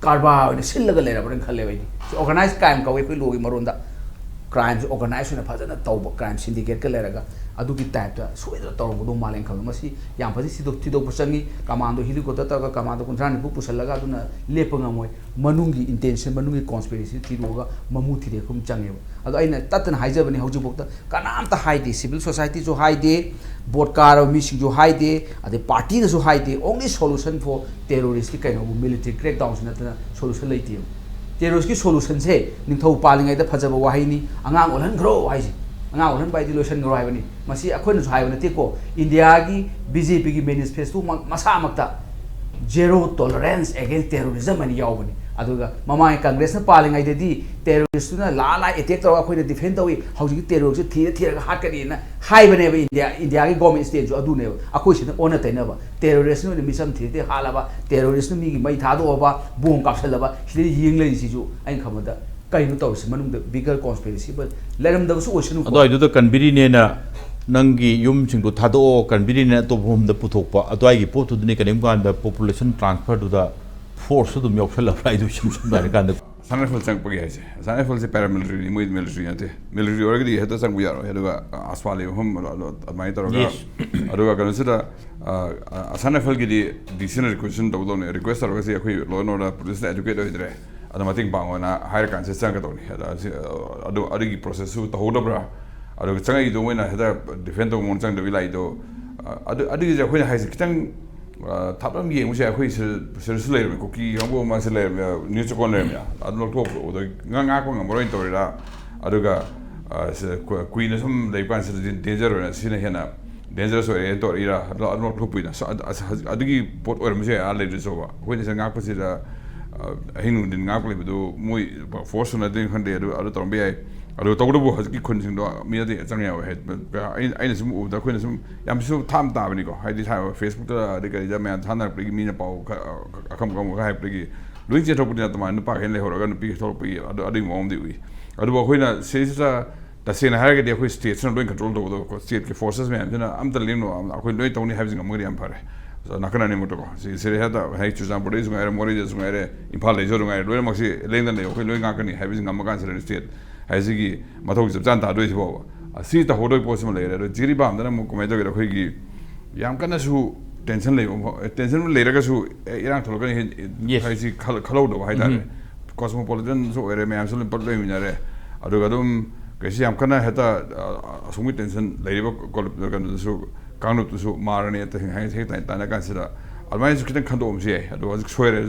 ꯀꯔꯕꯥꯔ ꯑꯣꯏꯅ ꯁꯤꯜꯂꯒ ꯂꯩꯔꯕ꯭ꯔꯅ ꯈꯜꯂꯦꯕ ꯑꯩꯗꯤ꯫ ꯁꯤ organized crime ꯀꯧꯏ ꯑꯩꯈꯣꯏ ꯂꯣꯒꯤ ꯃꯔꯣꯟꯗ꯫ Crime ꯁꯤ organize ꯑꯣꯏꯅ ꯐꯖꯅ ꯇꯧꯕ, crime syndicate ꯀ ꯂꯩꯔꯒ ꯑꯗꯨꯒꯤ type ꯇ ꯁꯣꯏꯗꯅ ꯇꯧꯔꯝꯒꯗꯧ ꯃꯥꯜꯂꯦꯅ ꯈꯜꯂꯦ꯫ ꯃꯁꯤ ꯌꯥꯝ ꯐꯖꯅ ꯊꯤꯗꯣꯛ-, ꯊꯤꯗꯣꯛꯄ ꯆꯪꯉꯤ꯫ Commando helicopter ꯇꯧꯔꯒ commando ꯀꯨꯟꯊ꯭ꯔꯥ ꯅꯤꯐꯨ ꯄꯨꯁꯜꯂꯒ ꯑꯗꯨꯅ ꯂꯦꯞꯄ ꯉꯝꯃꯣꯏ꯫ ꯃꯅꯨꯡꯒꯤ intention, ꯃꯅꯨꯡꯒꯤ conspiracy ꯊꯤꯗꯣꯛꯑꯒ ꯃꯃꯨ ꯊꯤꯗꯦꯛꯄ ꯑꯃ ꯆꯪꯉꯦꯕ꯫ ꯑꯗꯣ ꯑꯩꯅ ꯇꯠꯇꯅ ꯍꯥꯏꯖꯕꯅꯤ, ꯍꯧꯖꯤꯛꯐꯥꯎꯗ ꯀꯅꯥꯝꯇ ꯍꯥꯏꯗꯦ, civil society ꯁꯨ ꯍꯥꯏꯗꯦ, vote ꯀꯥꯔꯕ ꯃꯤꯁꯤꯡꯁꯨ ꯍꯥꯏꯗꯦ, ꯑꯗꯩ party ꯅꯁꯨ ꯍꯥꯏꯗꯦ꯫ Only solution for terrorist ꯀꯤ ꯀꯩꯅꯣꯕꯨ military crackdown ꯁꯤ ꯅꯠꯇꯅ solution ꯂꯩꯇꯦꯕ꯫ Terrorist ꯀꯤ solution ꯁꯦ ꯅꯤꯡꯊꯧ ꯄꯥꯜꯂꯤꯉꯩꯗ ꯐꯖꯕ ꯋꯥꯍꯩꯅꯤ, "ꯑꯉꯥꯡ ꯑꯣꯜꯍꯟꯈ꯭ꯔꯣ" ꯍꯥꯏꯁꯦ꯫ "ꯑꯉꯥꯡ ꯑꯣꯜꯍꯟꯕ ꯍꯥꯏꯗꯤ ꯂꯣꯏꯁꯟꯈ꯭ꯔꯣ" ꯍꯥꯏꯕꯅꯤ꯫ ꯃꯁꯤ ꯑꯩꯈꯣꯏꯅꯁꯨ ꯍꯥꯏꯕ ꯅꯠꯇꯦꯀꯣ꯫ India ꯒꯤ B J P ꯒꯤ manifesto ꯃꯛ-, ꯃꯁꯥꯃꯛꯇ "Zero tolerance against terrorism" ꯍꯥꯏꯅ ꯌꯥꯎꯕꯅꯤ꯫ ꯑꯗꯨꯒ ꯃꯃꯥꯡꯒꯤ ꯀꯪꯒ꯭ꯔꯦꯁꯅ ꯄꯥꯜꯂꯤꯉꯩꯗꯗꯤ ꯇꯦꯔꯣꯔꯤꯁꯇꯨꯅ ꯂꯥ ꯂꯥ ꯑꯦꯇꯦꯛ ꯇꯧꯔꯒ ꯑꯩꯈꯣꯏꯅ ꯗꯤꯐꯦꯟ ꯇꯧꯏ, ꯍꯧꯖꯤꯛꯇꯤ ꯇꯦꯔꯣꯔꯤꯁꯇꯨ ꯊꯤꯔ ꯊꯤꯔꯒ ꯍꯥꯠꯀꯅꯤꯅ ꯍꯥꯏꯕꯅꯦꯕ꯫ ꯏꯟꯗꯤꯌꯥ, ꯏꯟꯗꯤꯌꯥꯒꯤ ꯒꯣꯔꯃꯦꯟ ꯁ꯭ꯇꯦꯟꯁꯨ ꯑꯗꯨꯅꯦꯕ꯫ ꯑꯩꯈꯣꯏꯁꯤꯅ ꯑꯣꯟꯅ ꯇꯩꯅꯕ, ꯇꯦꯔꯣꯔꯤꯁꯇꯨꯅ ꯑꯣꯏꯅ ꯃꯤꯆꯝ ꯊꯤꯔ ꯊꯤꯔ ꯍꯥꯠꯂꯕ, ꯇꯦꯔꯣꯔꯤꯁꯇꯨꯅ ꯃꯤꯒꯤ ꯃꯩ ꯊꯥꯗꯣꯛꯑꯕ, ꯕꯣꯝ ꯀꯥꯞꯁꯜꯂꯕ, ꯁꯤꯗ ꯌꯦꯡ ꯂꯩꯔꯤꯁꯤꯁꯨ ꯑꯩꯅ ꯈꯟꯕꯗ ꯀꯩꯅꯣ ꯇꯧꯔꯤꯁꯤ? ꯃꯅꯨꯡꯗ ꯕꯤꯒꯔ ꯀꯣꯟꯁꯄꯤꯔꯦꯁꯤ ꯂꯩꯔꯝꯗꯕꯁꯨ ꯑꯣꯏꯁꯅꯨꯀꯣ꯫ ꯑꯗꯨꯋꯥꯏꯗꯨꯗ ꯀꯟꯕꯤꯔꯤꯅꯦꯅ ꯅꯪꯒꯤ ꯌꯨꯝꯁꯤꯡꯗꯣ ꯊꯥꯗꯣꯛꯑꯣ, ꯀꯟꯕꯤꯔꯤꯅꯦ ꯑꯇꯣꯞꯄ ꯃꯐꯝꯗ ꯄꯨꯊꯣꯛꯄ, ꯑꯗꯨꯋꯥꯏꯒꯤ ꯄꯣꯠꯇꯨꯗꯅꯤ ꯀꯔꯤꯒꯨꯝꯕ ꯀꯥꯟꯗ ꯄꯣꯄꯨꯂꯦꯁꯟ ꯇ꯭ꯔꯥꯟꯁꯐꯔꯗꯨꯗ ꯐꯣꯔꯁꯁꯨ ꯑꯗꯨꯝ ꯌꯥꯎꯁꯜꯂꯕ꯭ꯔꯥ ꯍꯥꯏꯗꯣ ꯁꯨꯝ ꯁꯝꯅ ꯍꯥꯏꯔꯀꯥꯟꯗ꯫ ꯑꯁꯥꯝ ꯔꯥꯏꯐꯜ ꯆꯪꯉꯛꯄꯒꯤ ꯍꯥꯏꯁꯦ, ꯑꯁꯥꯝ ꯔꯥꯏꯐꯜꯁꯦ ꯄꯦꯔꯥꯃꯤꯂꯤꯇꯔꯤꯅꯤ, ꯃꯣꯏ ꯃꯤꯂꯤꯇꯔꯤ ꯅꯠꯇꯦ꯫ ꯃꯤꯂꯤꯇꯔꯤ ꯑꯣꯏꯔꯒꯗꯤ ꯍꯦꯛꯇ ꯆꯪꯕ ꯌꯥꯔꯣꯏ꯫ ꯑꯗꯨꯒ ꯑꯁꯐꯥ ꯂꯩꯕ ꯃꯐꯝ ꯑꯗꯨꯃꯥꯏꯅ ꯇꯧꯔꯒ, Yes. ꯑꯗꯨꯒ ꯀꯩꯅꯣꯁꯤꯗ ꯑꯁꯥꯝ ꯔꯥꯏꯐꯜꯒꯤꯗꯤ ꯗꯤ ꯁꯤꯅ ꯔꯤꯀ꯭ꯋꯦꯁꯟ ꯇꯧꯗꯧꯅꯦ꯫ ꯔꯤꯀ꯭ꯋꯦꯁ ꯇꯧꯔꯒꯁꯤ ꯑꯩꯈꯣꯏ ꯂꯣ ꯑꯦꯟ ꯑꯣꯔꯗꯔ ꯄꯨꯂꯤꯁꯅ ꯑꯦꯖꯨꯀꯦꯠ ꯑꯣꯏꯗ꯭ꯔꯦ, ꯑꯗꯣ ꯃꯇꯦꯡ ꯄꯥꯡꯉꯣꯅ ꯍꯥꯏꯔ ꯀꯥꯟꯁꯤꯗ ꯆꯪꯒꯗꯧꯅꯤ꯫ ꯑꯗ ꯑꯁꯤ, ꯑꯗꯨ ꯑꯗꯨꯒꯤ ꯄ꯭ꯔꯣꯁꯦꯁꯁꯨ ꯇꯧꯍꯧꯗꯕ꯭ꯔꯥ? ꯑꯗꯨꯒ ꯆꯪꯉꯛꯏꯗꯣ ꯃꯣꯏꯅ ꯍꯦꯛꯇ ꯗꯤꯐꯦꯟ ꯇꯧꯕ ꯃꯑꯣꯡ ꯆꯪꯗꯕꯤ ꯂꯥꯛꯏꯗꯣ, ꯑꯗꯨ ꯑꯗꯨꯒꯤꯁꯦ ꯑꯩꯈꯣꯏꯅ ꯍꯥꯏꯁꯦ ꯈꯤꯇꯪ ꯊꯥꯞꯂꯝ ꯌꯦꯡꯕꯁꯦ꯫ ꯑꯩꯈꯣꯏ ꯁꯤꯗꯁꯨ ꯂꯩꯔꯝꯃꯦ, ꯀꯨꯀꯤ ꯀꯥꯡꯕꯨ ꯑꯃꯁꯨ ꯂꯩꯔꯝꯃꯦ, ꯅ꯭ꯌꯨ ꯆꯀꯣꯟ ꯂꯩꯔꯝꯃꯦ꯫ ꯑꯗꯨ ꯂꯧꯊꯣꯛꯄꯗꯣ ꯉꯥꯛꯄ ꯉꯝꯃꯔꯣꯏꯅ ꯇꯧꯔꯤꯔꯥ? ꯑꯗꯨꯒ ꯀꯨꯏꯅ ꯁꯨꯝ ꯂꯩꯕ ꯀꯥꯟꯁꯤꯗ ꯗꯦꯟꯖꯔ ꯑꯣꯏꯅ ꯁꯤꯅ ꯍꯦꯟꯅ ꯗꯦꯟꯖꯔꯁ ꯑꯣꯏꯔꯦꯅ ꯇꯧꯔꯛꯏꯔꯥ? ꯑꯗꯣ ꯑꯗꯨ ꯂꯧꯊꯣꯛꯄꯤꯅ ꯑꯗꯨꯒꯤ ꯄꯣꯠ ꯑꯣꯏꯔꯝꯕꯁꯨ ꯌꯥꯏ꯫ ꯑꯥ ꯂꯩꯗ꯭ꯔꯁꯨꯕ ꯑꯩꯈꯣꯏꯅ ꯁꯤꯗ ꯉꯥꯛꯄꯁꯤꯗ ꯑꯍꯤꯡ ꯅꯨꯡꯊꯤꯟ ꯉꯥꯛꯄ ꯂꯩꯕꯗꯨ ꯃꯣꯏ ꯐꯣꯔꯁ ꯁꯨꯅꯗꯣꯏꯅꯤ ꯈꯪꯗꯦ, ꯑꯗꯨ ꯑꯗꯨ ꯇꯧꯔꯝꯕ ꯌꯥꯏ꯫ ꯑꯗꯨ ꯇꯧꯕꯇꯕꯨ ꯍꯧꯖꯤꯛꯀꯤ ꯈꯨꯟꯁꯤꯡꯗꯣ ꯃꯤꯅꯗꯤ ꯆꯪ ꯌꯥꯎꯋꯦ꯫ ꯑꯩꯅ ꯁꯨꯝ ꯎꯕꯗ ꯑꯩꯈꯣꯏꯅ ꯁꯨꯝ ꯌꯥꯝꯁꯨ ꯊꯥꯝ ꯇꯥꯕꯅꯤꯀꯣ꯫ ꯍꯥꯏꯗꯤ ꯐꯦꯁꯕꯨꯛꯇ ꯑꯗꯩ ꯀꯔꯤꯗ ꯃꯌꯥꯝ ꯊꯥꯅꯔꯛꯄꯗꯒꯤ ꯃꯤꯅ ꯄꯥꯎ ꯑꯈꯝ ꯑꯈꯝꯕ ꯈꯔ ꯍꯥꯏꯔꯛꯄꯗꯒꯤ ꯂꯣꯏ ꯆꯦꯟꯊꯣꯛꯄꯅꯤꯅ ꯑꯗꯨꯃꯥꯏꯅ ꯅꯨꯄꯥ ꯈꯩꯅ ꯂꯩꯍꯧꯔꯒ ꯅꯨꯄꯤ ꯊꯣꯛꯂꯛꯄꯒꯤ ꯑꯗꯨ ꯑꯗꯨꯒꯤ ꯃꯑꯣꯡꯗꯤ ꯎꯏ꯫ ꯑꯗꯨꯕꯨ ꯑꯩꯈꯣꯏꯅ ꯁꯤꯁꯤꯗ ꯇꯁꯦꯡꯅ ꯍꯥꯏꯔꯒꯗꯤ ꯑꯩꯈꯣꯏ ꯁ꯭ꯇꯦꯠꯁꯤꯅ ꯂꯣꯏ ꯀꯟꯇ꯭ꯔꯣꯜ ꯇꯧꯒꯗꯕꯀꯣ꯫ ꯁ꯭ꯇꯦꯠꯀꯤ ꯐꯣꯔꯁꯦꯁ ꯃꯌꯥꯝꯁꯤꯅ ꯑꯝꯇ ꯂꯦꯡꯅꯣ, ꯑꯩꯈꯣꯏ ꯂꯣꯏ ꯇꯧꯅꯤ ꯍꯥꯏꯕꯁꯤ ꯉꯝꯃꯒꯗꯤ ꯌꯥꯝ ꯐꯔꯦ꯫ ꯅꯥꯀꯟ ꯑꯅꯤꯃꯛꯇꯀꯣ ꯁꯤ ꯁꯤꯗ ꯍꯦꯛꯇ ꯍꯦꯛ ꯆꯨꯔꯆꯥꯟꯄꯨꯔꯗꯁꯨ ꯉꯥꯏꯔꯦ, ꯃꯣꯔꯦꯗꯁꯨ ꯉꯥꯏꯔꯦ, ꯏꯝꯐꯥꯜꯗꯁꯨ ꯉꯥꯏꯔꯦ, ꯂꯣꯏꯅꯃꯛꯁꯤ ꯂꯦꯡꯗꯅ ꯂꯩꯌꯣ, ꯑꯩꯈꯣꯏ ꯂꯣꯏ ꯉꯥꯛꯀꯅꯤ ꯍꯥꯏꯕꯁꯤ ꯉꯝꯃ ꯀꯥꯟꯁꯤꯗ ꯁ꯭ꯇꯦꯠ ꯍꯥꯏꯁꯤꯒꯤ ꯃꯊꯧ ꯆꯞ ꯆꯥꯅ ꯇꯥꯗꯣꯏꯁꯤ ꯐꯥꯎꯕ꯫ ꯑꯁꯤ ꯇꯧꯍꯧꯗꯣꯏ ꯄꯣꯠꯁꯤꯃ ꯂꯩꯔꯦ꯫ ꯑꯗꯣ ꯖꯤꯔꯤꯕꯥꯝꯗꯅ ꯑꯃꯨꯛ ꯀꯃꯥꯏꯅ ꯇꯧꯒꯦꯗ ꯑꯩꯈꯣꯏꯒꯤ ꯌꯥꯝ ꯀꯟꯅꯁꯨ ꯇꯦꯟꯁꯟ ꯂꯩꯕ ꯃꯐꯝ, ꯇꯦꯟꯁꯟ ꯂꯩꯔꯒꯁꯨ ꯑꯦ, ꯏꯔꯥꯡ ꯊꯣꯛꯂꯛꯀꯅꯤ ꯍꯦ-, Yes. ꯍꯥꯏꯁꯤ ꯈꯜ-, ꯈꯜꯍꯧꯗꯕ ꯍꯥꯏꯇꯥꯔꯦ꯫ ꯀꯣꯁꯃꯣꯄꯣꯂꯤꯇꯟꯁꯨ ꯑꯣꯏꯔꯦ, ꯃꯌꯥꯝꯁꯨ ꯂꯣꯏ ꯄꯨꯂꯞ ꯂꯩꯃꯤꯟꯅꯔꯦ꯫ ꯑꯗꯨꯒ ꯑꯗꯨꯝ ꯀꯩꯁꯨ ꯌꯥꯝ ꯀꯟꯅ ꯍꯦꯛꯇ ꯑ, ꯑꯁꯣꯝꯒꯤ ꯇꯦꯟꯁꯟ ꯂꯩꯔꯤꯕ ꯀꯣꯂꯨꯞ-, ꯀꯩꯅꯣꯗꯨꯁꯨ, ꯀꯥꯡꯂꯨꯞꯇꯨꯁꯨ ꯃꯥꯔꯅꯤ ꯍꯦꯛꯇ ꯍꯦꯛ ꯇꯥꯏ-, ꯇꯥꯏꯅ ꯀꯥꯟꯁꯤꯗ ꯑꯗꯨꯃꯥꯏꯅꯁꯨ ꯈꯤꯇꯪ ꯈꯟꯗꯣꯛꯑꯝꯕꯁꯨ ꯌꯥꯏ꯫ ꯑꯗꯣ ꯍꯧꯖꯤꯛ ꯁꯣꯏꯔꯦ,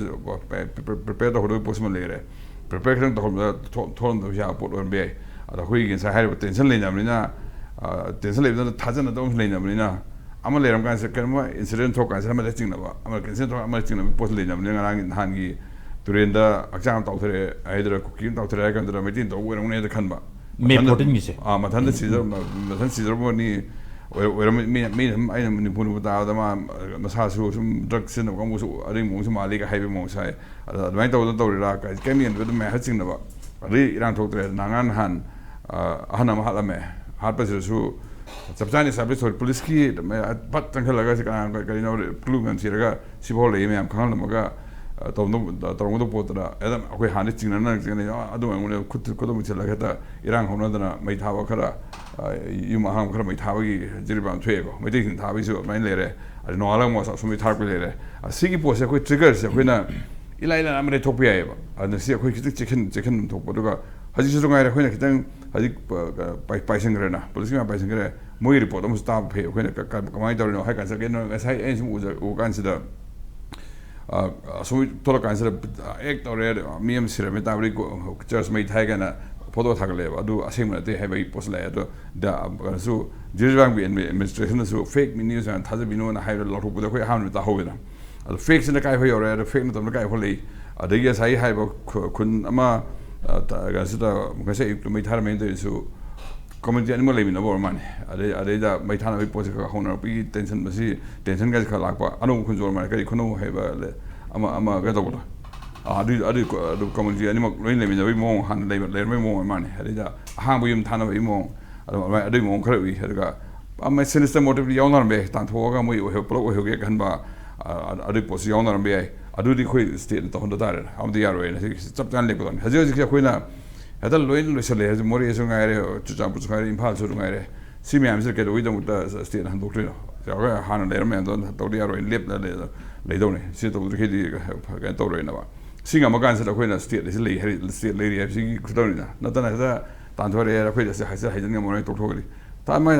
ꯄ꯭ꯔꯤꯄꯦꯌꯔ ꯇꯧꯍꯧꯗꯕꯒꯤ ꯄꯣꯠꯁꯤꯃ ꯂꯩꯔꯦ꯫ ꯄ꯭ꯔꯤꯄꯦꯌꯔ ꯈꯤꯇꯪ ꯇꯧꯍꯧꯕꯗ ꯊꯣꯛ-, ꯊꯣꯛꯂꯝꯗꯕꯁꯨ ꯌꯥꯕ ꯄꯣꯠ ꯑꯣꯏꯔꯝꯕ ꯌꯥꯏ꯫ ꯑꯗꯣ ꯑꯩꯈꯣꯏꯒꯤ ꯉꯁꯥꯏ ꯍꯥꯏꯔꯤꯕ ꯇꯦꯟꯁꯟ ꯂꯩꯅꯕꯅꯤꯅ, ꯑ, ꯇꯦꯟꯁꯟ ꯂꯩꯕꯗꯨꯅ ꯊꯥꯖꯅꯗꯕ ꯑꯃꯁꯨ ꯂꯩꯅꯕꯅꯤꯅ, ꯑꯃ ꯂꯩꯔꯝ ꯀꯥꯟꯁꯤꯗ ꯀꯩꯅꯣꯝꯃ ꯏꯟꯁꯤꯗꯦꯟ ꯊꯣꯛ ꯀꯥꯟꯁꯤꯗ ꯑꯃꯗ ꯆꯤꯡꯅꯕ, ꯑꯃ ꯀꯦꯟꯁꯦꯜ ꯊꯣꯛ ꯑꯃꯗ ꯆꯤꯡꯅꯕ ꯄꯣꯠꯁꯨ ꯂꯩꯅꯕꯅꯤꯅ ꯉꯔꯥꯡꯒꯤ ꯅꯍꯥꯟꯒꯤ ꯇꯨꯔꯦꯟꯗ ꯍꯛꯆꯥꯡ ꯑꯃ ꯇꯥꯎꯊꯔꯛꯑꯦ ꯍꯥꯏꯗꯨꯔ, ꯀꯨꯀꯤ ꯑꯃ ꯇꯥꯎꯊꯔꯛꯑꯦ ꯍꯥꯏ ꯀꯥꯟꯗꯨꯔ, ꯃꯩꯇꯩꯅ ꯇꯧꯕ ꯑꯣꯏꯔꯝꯒꯅꯤ ꯍꯥꯏꯅ ꯈꯟꯕ꯫ May ꯃꯊꯟꯇ- fourteen ꯒꯤꯁꯦ꯫ ꯑꯥ, ꯃꯊꯟꯇ ꯁꯤꯖꯔ- ꯃꯊꯟꯇ ꯁꯤꯖꯔꯕꯅꯤ꯫ ꯑꯣꯏꯔ- ꯑꯣꯏꯔꯝ- ꯃꯤ- ꯃꯤ- ꯑꯩꯅ ꯅꯤꯐꯨ ꯅꯤꯐꯨ ꯇꯥꯕꯗ ꯃꯥ ꯃꯁꯥꯁꯨ ꯁꯨꯝ ꯗ꯭ꯔꯒ ꯁꯤꯖꯤꯟꯅꯕ ꯀꯥꯡꯕꯨꯁꯨ ꯑꯔꯤꯡꯕ ꯃꯑꯣꯡꯁꯨ ꯃꯥꯜꯂꯤꯒ ꯍꯥꯏꯕꯒꯤ ꯃꯑꯣꯡꯁꯦ ꯍꯥꯏ꯫ ꯑꯗ ꯑꯗꯨꯃꯥꯏꯅ ꯇꯧꯗꯅ ꯇꯧꯔꯤꯔꯥ, ꯀꯩ- ꯀꯩꯝ ꯌꯦꯡꯗꯕꯤꯗ ꯑꯗꯨꯝ ꯃꯌꯥꯝ ꯆꯤꯡꯅꯕ꯫ ꯑꯗꯩ ꯏꯔꯥꯡ ꯊꯣꯛꯇ꯭ꯔꯦ꯫ ꯅꯍꯥꯟ ꯅꯍꯥꯟ, ꯑ, ꯑꯍꯟ ꯑꯃ ꯍꯥꯠꯂꯝꯃꯦ꯫ ꯍꯥꯠꯄꯁꯤꯗꯁꯨ ꯆꯞ ꯆꯥꯅ establish ꯇꯧꯔꯦ꯫ ꯄꯨꯂꯤꯁꯀꯤ ꯐꯠ ꯆꯪꯁꯤꯜꯂꯒ ꯁꯤ ꯀꯅꯥ ꯀꯔꯤꯅꯣ clue ꯃꯌꯥꯝ ꯊꯤꯔꯒ ꯁꯤꯐꯥꯎ ꯂꯩ ꯃꯌꯥꯝ ꯈꯪꯍꯜꯂꯝꯃꯒ, ꯑ, ꯇꯧꯔꯝꯗꯧ- ꯇꯧꯔꯝꯒꯗꯧꯕ ꯄꯣꯠꯇꯨꯗ ꯑꯗꯨꯝ ꯑꯩꯈꯣꯏ ꯍꯥꯟꯅꯗꯤ ꯆꯤꯡꯅꯅ ꯆꯤꯡꯅꯩ, ꯑ, ꯑꯗꯨ ꯑꯩꯉꯣꯟꯗ ꯈꯨꯠ ꯈꯨꯠ ꯑꯃ ꯊꯤꯜꯂꯒ ꯍꯦꯛꯇ ꯏꯔꯥꯡ ꯍꯧꯅꯗꯅ ꯃꯩ ꯊꯥꯕ ꯈꯔ, ꯑ, ꯌꯨꯝ ꯑꯍꯥꯡꯕ ꯈꯔ ꯃꯩ ꯊꯥꯕꯒꯤ ꯖꯤꯔꯤꯕꯥꯝ ꯊꯣꯛꯑꯦꯀꯣ꯫ ꯃꯩꯇꯩꯁꯤꯡ ꯊꯥꯕꯒꯤꯁꯨ ꯑꯗꯨꯃꯥꯏꯅ ꯂꯩꯔꯦ꯫ ꯑꯗ ꯅꯣꯡꯉꯥꯜꯂꯒ ꯑꯃꯨꯛ ꯑꯁꯣꯝꯗꯒꯤ ꯊꯥꯔꯛꯄ ꯂꯩꯔꯦ꯫ ꯑ, ꯁꯤꯒꯤ ꯄꯣꯠꯁꯦ ꯑꯩꯈꯣꯏ trigger ꯁꯦ ꯑꯩꯈꯣꯏꯅ ꯏꯂꯥꯏ ꯂꯥꯏꯅ ꯑꯃ ꯂꯩꯊꯣꯛꯄ ꯌꯥꯏꯑꯕ꯫ ꯑꯗꯨꯅ ꯁꯤ ꯑꯩꯈꯣꯏ ꯈꯤꯇꯪ ꯆꯦꯛꯁꯤꯟ ꯆꯦꯛꯁꯤꯟ ꯊꯣꯛꯄ꯫ ꯑꯗꯨꯒ ꯍꯧꯖꯤꯛꯁꯤꯁꯨ ꯉꯥꯏꯔꯦ, ꯑꯩꯈꯣꯏꯅ ꯈꯤꯇꯪ ꯍꯧꯖꯤꯛ ꯄ- ꯄꯥꯏ- ꯄꯥꯏꯁꯤꯟꯈ꯭ꯔꯦꯅ, ꯄꯨꯂꯤꯁꯀꯤ ꯃꯌꯥꯝ ꯄꯥꯏꯁꯤꯟꯈ꯭ꯔꯦ꯫ ꯃꯣꯏꯒꯤ ꯔꯤꯄꯣꯔꯠ ꯑꯃꯁꯨ ꯇꯥꯕ ꯐꯩ꯫ ꯑꯩꯈꯣꯏꯅ ꯀ- ꯀ- ꯀꯃꯥꯏꯅ ꯇꯧꯔꯤꯅꯣ ꯍꯥꯏ ꯀꯥꯟꯁꯤꯗ, ꯀꯩꯅꯣ, ꯉꯁꯥꯏ ꯑꯩꯅ ꯁꯨꯝ ꯎꯖ- ꯎꯕ ꯀꯥꯟꯁꯤꯗ, ꯑ, ꯑꯁꯣꯝ ꯊꯣꯛꯂꯛꯀꯥꯟꯁꯤꯗ ꯑꯦꯛ ꯇꯧꯔꯦ, ꯃꯤ ꯑꯃ ꯁꯤꯔꯝꯃꯦ ꯇꯥꯕꯗꯒꯤ ꯆꯔꯆ ꯃꯩ ꯊꯥꯏ ꯀꯥꯏꯅ ꯐꯣꯇꯣ ꯊꯥꯒꯠꯂꯛꯑꯦꯕ꯫ ꯑꯗꯨ ꯑꯁꯦꯡꯕ ꯅꯠꯇꯦ ꯍꯥꯏꯕꯒꯤ ꯄꯣꯠꯁꯨ ꯂꯥꯛꯑꯦ꯫ ꯑꯗꯣ ꯗ- ꯀꯩꯅꯣꯁꯨ, ꯖꯤꯔꯤꯕꯥꯝꯒꯤ ꯑꯦꯗꯃꯤꯅꯤꯁꯇ꯭ꯔꯦꯁꯟꯅꯁꯨ fake news ꯃꯌꯥꯝ ꯊꯥꯖꯕꯤꯅꯣꯅ ꯍꯥꯏꯕꯗ ꯂꯥꯎꯊꯣꯛꯄꯗ ꯑꯩꯈꯣꯏ ꯑꯍꯥꯟꯕꯗ ꯇꯥꯍꯧꯋꯦꯗꯅ꯫ ꯑꯗꯣ ꯐꯦꯛꯁꯤꯅ ꯀꯥꯏ ꯐꯥꯎ ꯌꯧꯔꯦ, ꯑꯗꯣ ꯐꯦꯛ ꯅꯠꯇꯕꯅ ꯀꯥꯏ ꯐꯥꯎ ꯂꯩ꯫ ꯑꯗꯒꯤ ꯉꯁꯥꯏ ꯍꯥꯏꯕ ꯈꯨ- ꯈꯨꯟ ꯑꯃ, ꯑ, ꯇ- ꯀꯩꯅꯣꯁꯤꯗ ꯉꯁꯥꯏ ꯑꯌꯨꯛꯇ ꯃꯩ ꯊꯥꯔꯝꯃꯦꯅ ꯇꯧꯔꯤꯁꯨ ꯀꯝꯃ꯭ꯌꯨꯅꯤꯇꯤ ꯑꯅꯤꯃꯛ ꯂꯩꯃꯤꯟꯅꯕ ꯑꯣꯏꯔ ꯃꯥꯜꯂꯦ꯫ ꯑꯗꯩ ꯑꯗꯩꯗ ꯃꯩ ꯊꯥꯅꯕꯒꯤ ꯄꯣꯠꯁꯤ ꯈꯔ ꯍꯧꯅꯔꯛꯄꯒꯤ ꯇꯦꯟꯁꯟ, ꯃꯁꯤ ꯇꯦꯟꯁꯟꯒꯁꯤ ꯈꯔ ꯂꯥꯛꯄ꯫ ꯑꯅꯧꯕ ꯈꯨꯟꯁꯨ ꯑꯣꯏꯔ ꯃꯥꯜꯂꯦ, ꯀꯔꯤ ꯈꯨꯅꯧ ꯍꯥꯏꯕ ꯂꯩ, ꯑꯃ ꯑꯃ ꯀꯩꯅꯣ ꯇꯧꯕꯗꯣ꯫ ꯑꯥ, ꯑꯗꯨꯏ ꯑꯗꯨꯏ ꯀꯣ- ꯑꯗꯨ ꯀꯝꯃ꯭ꯌꯨꯅꯤꯇꯤ ꯑꯅꯤꯃꯛ ꯂꯣꯏꯅ ꯂꯩꯃꯤꯟꯅꯕꯒꯤ ꯃꯑꯣꯡ, ꯍꯥꯟꯅ ꯂꯩꯕ- ꯂꯩꯔꯝꯕꯒꯤ ꯃꯑꯣꯡ ꯑꯣꯏꯔ ꯃꯥꯜꯂꯦ꯫ ꯑꯗꯩꯗ ꯑꯍꯥꯡꯕ ꯌꯨꯝ ꯊꯥꯅꯕꯒꯤ ꯃꯑꯣꯡ, ꯑꯗꯨꯝ ꯑꯗꯨꯃꯥꯏꯅ ꯑꯗꯨꯒꯤ ꯃꯑꯣꯡ ꯈꯔ ꯎꯏ꯫ ꯑꯗꯨꯒ ꯑꯃ ꯁꯤꯅꯤꯁꯇꯔ ꯃꯣꯇꯤꯚꯇꯤ ꯌꯥꯎꯅꯔꯝꯕ ꯌꯥꯏ, ꯇꯥꯟꯊꯣꯛꯑꯒ ꯃꯣꯏ ꯑꯣꯏꯍꯧ- ꯄꯨꯂꯞ ꯑꯣꯏꯍꯧꯒꯦ ꯈꯟꯕ, ꯑ- ꯑꯗꯨꯒꯤ ꯄꯣꯠꯁꯨ ꯌꯥꯎꯅꯔꯝꯕ ꯌꯥꯏ꯫ ꯑꯗꯨꯗꯤ ꯑꯩꯈꯣꯏ ꯁ꯭ꯇꯦꯠꯅ ꯇꯧꯍꯟꯗ ꯇꯥꯔꯦꯅ, ꯑꯃꯗꯤ ꯌꯥꯔꯣꯏꯅ꯫ ꯁꯤ ꯆꯞ ꯆꯥꯅ ꯂꯦꯞꯀꯗꯕꯅꯤ꯫ ꯍꯧꯖꯤꯛ ꯍꯧꯖꯤꯛꯁꯦ ꯑꯩꯈꯣꯏꯅ ꯍꯦꯛꯇ ꯂꯣꯏꯅ ꯂꯣꯏꯁꯤꯜꯂꯦ ꯍꯥꯏꯔꯁꯨ, ꯃꯣꯔꯦꯁꯨ ꯉꯥꯏꯔꯦ, ꯆꯨꯔꯆꯥꯟꯄꯨꯔꯁꯨ ꯉꯥꯏꯔꯦ, ꯏꯝꯐꯥꯜꯁꯨ ꯉꯥꯏꯔꯦ, ꯁꯤ ꯃꯌꯥꯝꯁꯤꯗ ꯀꯩꯗꯧꯕꯩꯗꯃꯛꯇ ꯁ꯭ꯇꯦꯠꯅ ꯍꯟꯗꯣꯛꯇ꯭ꯔꯤꯅꯣ? ꯍꯥꯟꯅ ꯂꯩꯔꯝꯕ ꯃꯌꯥꯝꯗꯣ ꯇꯧꯗ ꯌꯥꯔꯣꯏ, ꯂꯦꯞꯅ ꯂꯩ- ꯂꯩꯗꯧꯅꯤ꯫ ꯁꯤ ꯇꯧꯗ꯭ꯔꯤꯈꯩꯗꯤ ꯀꯩꯅꯣ ꯇꯧꯔꯣꯏꯅꯕ꯫ ꯁꯤ ꯉꯝꯃꯀꯥꯟꯁꯤꯗ ꯑꯩꯈꯣꯏꯅ ꯁ꯭ꯇꯦꯠ ꯑꯁꯤ ꯂꯩ ꯍꯥꯏ- ꯁ꯭ꯇꯦꯠ ꯂꯩꯔꯤ ꯍꯥꯏꯕꯁꯤꯒꯤ ꯈꯨꯗꯝꯅꯤꯅ, ꯅꯠꯇꯅ ꯍꯦꯛꯇ ꯇꯥꯟꯊꯣꯔꯛꯑꯦ, ꯑꯩꯈꯣꯏꯗ ꯁꯤ ꯍꯥꯏꯖ- ꯍꯥꯏꯖꯤꯟ ꯉꯝꯃꯔꯣꯏ, ꯇꯣꯛꯊꯣꯛꯑꯒꯗꯤ꯫ ꯊꯥ ꯑꯃ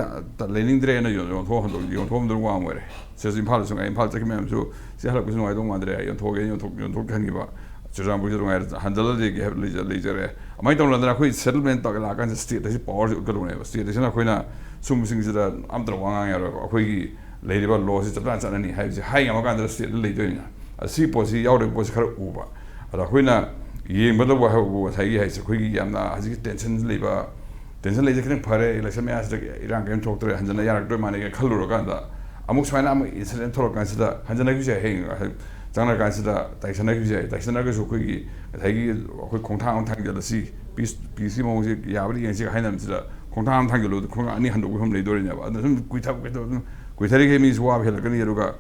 ꯂꯩꯅꯤꯡꯗ꯭ꯔꯦꯅ ꯌꯣꯟ- ꯌꯣꯟꯊꯣꯛ ꯍꯟꯗꯣꯛ- ꯌꯣꯟꯊꯣꯛꯑꯝꯗꯨꯅ ꯋꯥꯡ ꯑꯣꯏꯔꯦ꯫ ꯁꯤꯗꯁꯨ ꯏꯝꯐꯥꯜꯗꯁꯨ ꯉꯥꯏ, ꯏꯝꯐꯥꯜ ꯆꯠꯈꯤ ꯃꯌꯥꯝꯁꯨ ꯁꯤ ꯍꯜꯂꯛꯄꯁꯨ ꯅꯨꯡꯉꯥꯏꯗꯧ ꯃꯥꯟꯗ꯭ꯔꯦ, ꯌꯣꯟꯊꯣꯛꯑꯒꯦ, ꯌꯣꯟꯊꯣꯛ- ꯌꯣꯟꯊꯣꯛꯈꯤꯕ꯫ ꯆꯨꯔꯆꯥꯟꯄꯨꯔꯁꯨ ꯅꯨꯡꯉꯥꯏꯔꯦ, ꯍꯟꯖꯜꯂ ꯂꯩꯒꯦ ꯍꯥꯏꯕ ꯂꯩꯖ- ꯂꯩꯖꯔꯦ꯫ ꯑꯗꯨꯃꯥꯏꯅ ꯇꯧꯅꯗꯅ ꯑꯩꯈꯣꯏ ꯁꯦꯇꯜꯃꯦꯟ ꯇꯧꯔꯒ ꯂꯥꯛꯑꯀꯥꯟꯁꯤꯗ ꯁ꯭ꯇꯦꯠ ꯑꯁꯤ ꯄꯋꯥꯔꯁꯤ ꯎꯠꯀꯗꯧꯅꯦꯕ꯫ ꯁ꯭ꯇꯦꯠ ꯑꯁꯤꯅ ꯑꯩꯈꯣꯏꯅ ꯁꯨꯝꯕꯁꯤꯡꯁꯤꯗ ꯑꯝꯇ ꯋꯥ ꯉꯥꯡ ꯌꯥꯔꯣꯏꯕ꯫ ꯑꯩꯈꯣꯏꯒꯤ ꯂꯩꯔꯤꯕ ꯂꯣꯁꯤ ꯆꯞ ꯆꯥꯅ ꯆꯠꯅꯅꯤ ꯍꯥꯏꯕꯁꯤ ꯍꯥꯏ ꯉꯝꯃꯀꯥꯟꯗ ꯁ꯭ꯇꯦꯠꯇ ꯂꯩꯗꯣꯏꯅꯤꯅ꯫ ꯑꯁꯤ ꯄꯣꯠꯁꯤ ꯌꯥꯎꯗꯕ ꯄꯣꯠꯁꯤ ꯈꯔ ꯎꯕ꯫ ꯑꯗ ꯑꯩꯈꯣꯏꯅ ꯌꯦꯡꯕꯗꯕꯨ ꯍꯥꯏꯕꯕꯨ ꯉꯁꯥꯏꯒꯤ ꯍꯥꯏꯁꯦ, ꯑꯩꯈꯣꯏꯒꯤ ꯌꯥꯝꯅ ꯍꯧꯖꯤꯛꯀꯤ ꯇꯦꯟꯁꯟ ꯂꯩꯕ, ꯇꯦꯟꯁꯟ ꯂꯩꯁꯦ ꯈꯤꯇꯪ ꯐꯔꯦ, ꯏꯂꯦꯛꯁꯟ ꯃꯌꯥꯁꯤꯗ ꯏꯔꯥꯡ ꯀꯔꯤꯝ ꯊꯣꯛꯇ꯭ꯔꯦ, ꯍꯟꯖꯟꯅ ꯌꯥꯔꯛꯇꯣꯏ ꯃꯥꯟꯅꯦ ꯀꯥꯏꯅ ꯈꯜꯂꯨꯔꯀꯥꯟꯗ, ꯑꯃꯨꯛ ꯁꯨꯃꯥꯏꯅ ꯑꯃꯨꯛ ꯏꯟꯁꯤꯗꯦꯟ ꯊꯣꯛꯂꯛꯀꯥꯟꯁꯤꯗ ꯍꯟꯖꯟꯅꯈꯤꯕꯁꯦ, ꯍꯌꯦꯡ ꯆꯪꯅꯔꯀꯥꯟꯁꯤꯗ ꯇꯥꯏꯁꯟꯅꯈꯤꯕꯁꯦ, ꯇꯥꯏꯁꯟꯅꯔꯒꯁꯨ ꯑꯩꯈꯣꯏꯒꯤ ꯉꯁꯥꯏꯒꯤ ꯑꯩꯈꯣꯏ ꯈꯣꯡꯊꯥꯡ ꯑꯃ ꯊꯥꯡꯖꯜꯂꯁꯤ, ꯄꯤꯁ ꯄꯤꯁꯀꯤ ꯃꯑꯣꯡꯁꯦ ꯌꯥꯕ꯭ꯔꯥ ꯌꯦꯡꯁꯤ ꯍꯥꯏꯅꯕꯁꯤꯗ, ꯈꯣꯡꯊꯥꯡ ꯑꯃ ꯊꯥꯡꯖꯜꯂꯨꯕꯗ ꯈꯣꯡꯊꯥꯡ ꯑꯅꯤ ꯍꯟꯗꯣꯛꯄ ꯐꯤꯕꯝ ꯂꯩꯗꯣꯔꯤꯅꯦꯕ꯫ ꯑꯗꯨꯅ ꯁꯨꯝ ꯀꯨꯏꯊ ꯀꯨꯏꯊ-, ꯁꯨꯝ ꯀꯨꯏꯊꯔꯤꯈꯩ ꯃꯤꯁꯨ ꯋꯥꯕ ꯍꯦꯜꯂꯛꯀꯅꯤ, ꯑꯗꯨꯒ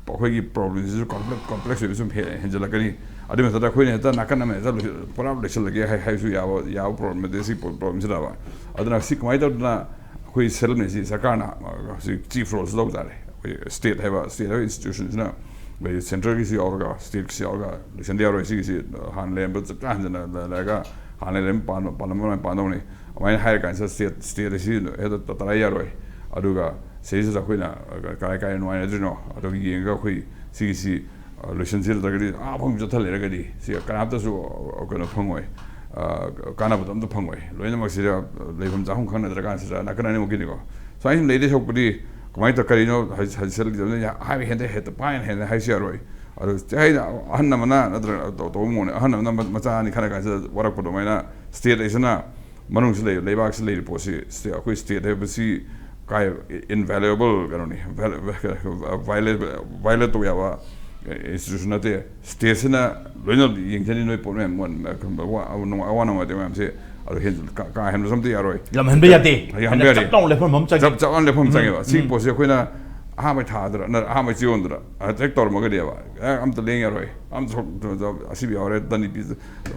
ꯑꯩꯈꯣꯏꯒꯤ ꯄ꯭ꯔꯣꯕ꯭ꯂꯦꯝꯁꯤꯁꯨ ꯀꯣꯝꯄ꯭ꯂꯦꯛꯁ ꯀꯣꯝꯄ꯭ꯂꯦꯛꯁ ꯑꯣꯏꯕ ꯁꯨꯝ ꯍꯦ-, ꯍꯦꯟꯖꯜꯂꯛꯀꯅꯤ꯫ ꯑꯗꯨꯏ ꯃꯊꯛꯇ ꯑꯩꯈꯣꯏꯅ ꯍꯦꯛꯇ ꯅꯥꯀꯟ ꯑꯃ ꯍꯦꯛꯇ ꯂꯣꯏꯁꯤꯜ-, ꯄꯨꯔꯥ ꯂꯣꯏꯁꯤꯜꯂꯒꯦ ꯍꯥꯏ-, ꯍꯥꯏꯕꯁꯨ ꯌꯥꯕ, ꯌꯥꯕ ꯄ꯭ꯔꯣꯕ꯭ꯂꯦꯝ ꯅꯠꯇꯦ ꯁꯤ ꯄ꯭ꯔꯣꯕ꯭ꯂꯦꯝꯁꯤꯗꯕ꯫ ꯑꯗꯨꯅ ꯁꯤ ꯀꯃꯥꯏꯅ ꯇꯧꯗꯅ ꯑꯩꯈꯣꯏ ꯁꯦꯇꯜꯃꯦꯟꯁꯤ ꯁꯔꯀꯥꯔꯅ ꯍꯧꯖꯤꯛ ꯆꯤꯐ ꯔꯣꯜꯁꯨ ꯂꯧꯕ ꯇꯥꯔꯦ꯫ ꯑꯩꯈꯣꯏ ꯁ꯭ꯇꯦꯠ ꯍꯥꯏꯕ, ꯁ꯭ꯇꯦꯠ ꯍꯥꯏꯕ ꯏꯟꯁꯇꯤꯇ꯭ꯌꯨꯁꯟꯁꯤꯅ ꯑꯩꯈꯣꯏ ꯁꯦꯟꯇ꯭ꯔꯒꯤꯁꯨ ꯌꯥꯎꯔꯒ ꯁ꯭ꯇꯦꯠꯀꯤꯁꯨ ꯌꯥꯎꯔꯒ ꯂꯣꯏꯁꯤꯟꯗ ꯌꯥꯔꯣꯏ꯫ ꯁꯤꯒꯤꯁꯤ ꯍꯥꯟꯅ ꯂꯩꯔꯝꯕ ꯆꯞ ꯆꯥ ꯍꯟꯖꯤꯟꯅ ꯂꯩꯔꯒ ꯍꯥꯟꯅ ꯂꯩꯔꯝꯕ ꯄꯥꯟ-, ꯄꯥꯟꯂꯝꯕ ꯑꯗꯨꯃꯥꯏꯅ ꯄꯥꯟꯗꯧꯅꯤ꯫ ꯑꯗꯨꯃꯥꯏꯅ ꯍꯥꯏꯔ ꯀꯥꯟꯁꯤꯗ ꯁ꯭ꯇꯦꯠ, ꯁ꯭ꯇꯦꯠ ꯑꯁꯤ ꯍꯦꯛꯇ ꯇ-, ꯇꯔꯥꯏ ꯌꯥꯔꯣꯏ꯫ ꯑꯗꯨꯒ ꯁꯤꯁꯤꯗ ꯑꯩꯈꯣꯏꯅ ꯀꯔꯥꯏ ꯀꯔꯥꯏ ꯅꯨꯡꯉꯥꯏꯅꯗ꯭ꯔꯤꯅꯣ ꯑꯗꯨ ꯌꯦꯡꯉꯒ ꯑꯩꯈꯣꯏ ꯁꯤꯒꯤꯁꯤ, ꯑ, ꯂꯣꯏꯁꯤꯟꯁꯤ, ꯅꯠꯇ꯭ꯔꯒꯗꯤ ꯑꯥ ꯐꯥꯎ ꯆꯠꯊ ꯂꯩꯔꯒꯗꯤ ꯁꯤ ꯀꯅꯥꯝꯇꯁꯨ, ꯑ, ꯀꯩꯅꯣ ꯐꯪꯉꯣꯏ, ꯑ, ꯀꯥꯟꯅꯕꯗꯣ ꯑꯝꯇ ꯐꯪꯉꯣꯏ꯫ ꯂꯣꯏꯅꯃꯛꯁꯤꯗ ꯂꯩꯐꯝ ꯆꯥꯐꯝ ꯈꯪꯅꯗ꯭ꯔꯀꯥꯟꯁꯤꯗ ꯅꯥꯀꯟ ꯑꯅꯤꯃꯛꯀꯤꯅꯤꯀꯣ꯫ ꯁꯨꯃꯥꯏꯅ ꯁꯨꯝ ꯂꯩꯗꯣꯏ ꯁꯔꯨꯛꯄꯨꯗꯤ ꯀꯃꯥꯏꯅ ꯇꯧ-, ꯀꯔꯤꯅꯣ ꯍꯥꯏ-, ꯍꯥꯏ-, ꯍꯥꯏꯕ ꯍꯦꯟꯗ ꯍꯦꯛꯇ ꯄꯥꯏꯅ ꯍꯦꯟꯅ ꯍꯥꯏꯁꯨ ꯌꯥꯔꯣꯏ꯫ ꯑꯗꯨ ꯆꯍꯤ ꯑꯍꯟ ꯑꯃꯅ ꯅꯠꯇ꯭ꯔꯒ ꯇꯧ-, ꯇꯧꯕ ꯃꯑꯣꯡꯅꯦ꯫ ꯑꯍꯟ ꯑꯃꯅ ꯃ-, ꯃꯆꯥ ꯑꯅꯤ ꯈꯠꯅ ꯀꯥꯟꯁꯤꯗ ꯋꯥꯔꯛꯄ ꯑꯗꯨꯃꯥꯏꯅ ꯁ꯭ꯇꯦꯠ ꯑꯁꯤꯅ ꯃꯅꯨꯡꯁꯤ ꯂꯩ-, ꯂꯩꯕꯥꯛꯁꯤ ꯂꯩꯔꯤꯕ ꯄꯣꯠꯁꯤ ꯁ꯭ꯇꯦ-, ꯑꯩꯈꯣꯏ ꯁ꯭ꯇꯦꯠ ꯍꯥꯏꯕꯁꯤ ꯀꯥꯏ invaluable ꯀꯩꯅꯣꯅꯤ, ꯚꯥꯏ-, ꯚꯥꯏ-, ꯚꯥꯏꯂꯦꯠ, ꯚꯥꯏꯂꯦꯠ ꯇꯧꯕ ꯌꯥꯕ ꯏꯟꯁꯇꯤꯇ꯭ꯌꯨꯁꯟ ꯅꯠꯇꯦ꯫ ꯁ꯭ꯇꯦꯠꯁꯤꯅ ꯂꯣꯏꯅ ꯌꯦꯡꯖꯅꯤ ꯅꯣꯏ ꯄꯣꯠ ꯃꯌꯥꯝ, ꯑꯋꯥ ꯅꯨꯡꯉꯥꯏ-, ꯑꯋꯥ ꯅꯨꯡꯉꯥꯏꯇꯕ ꯃꯌꯥꯝꯁꯦ꯫ ꯑꯗꯨ ꯍꯦꯟ-, ꯀꯥ, ꯀꯥ ꯍꯦꯟꯕꯁꯨ ꯑꯝꯇ ꯌꯥꯔꯣꯏ꯫ ꯌꯥꯝꯍꯟꯕ ꯌꯥꯗꯦ꯫ ꯌꯥꯝꯍꯟꯕ ꯍꯥꯏꯅ ꯌꯥꯗꯦ꯫ ꯆꯞ ꯂꯥꯎꯅ ꯂꯦꯞꯐꯝ ꯑꯃ ꯆꯪꯉꯤ꯫ ꯆꯞ, ꯆꯞ ꯂꯥꯎꯅ ꯂꯦꯞꯐꯝ ꯎꯝ, ꯆꯪꯉꯦꯕ꯫ ꯁꯤꯒꯤ ꯎꯝ꯫ ꯄꯣꯠꯁꯦ ꯑꯩꯈꯣꯏꯅ ꯑꯍꯥꯟꯕ ꯊꯥꯗꯨꯗ, ꯅ-, ꯑꯍꯥꯟꯕ ꯆꯌꯣꯜꯗꯨꯗ ꯍꯦꯛ ꯇꯧꯔꯝꯃꯒꯗꯤꯕ, ꯑꯦ, ꯑꯝꯇ ꯂꯦꯡ ꯌꯥꯔꯣꯏ, ꯑꯝꯇ ꯁꯣꯛ-, ꯑꯁꯤꯕ ꯌꯥꯎꯔꯦ, ꯗꯟꯗꯤ ꯄꯤ-,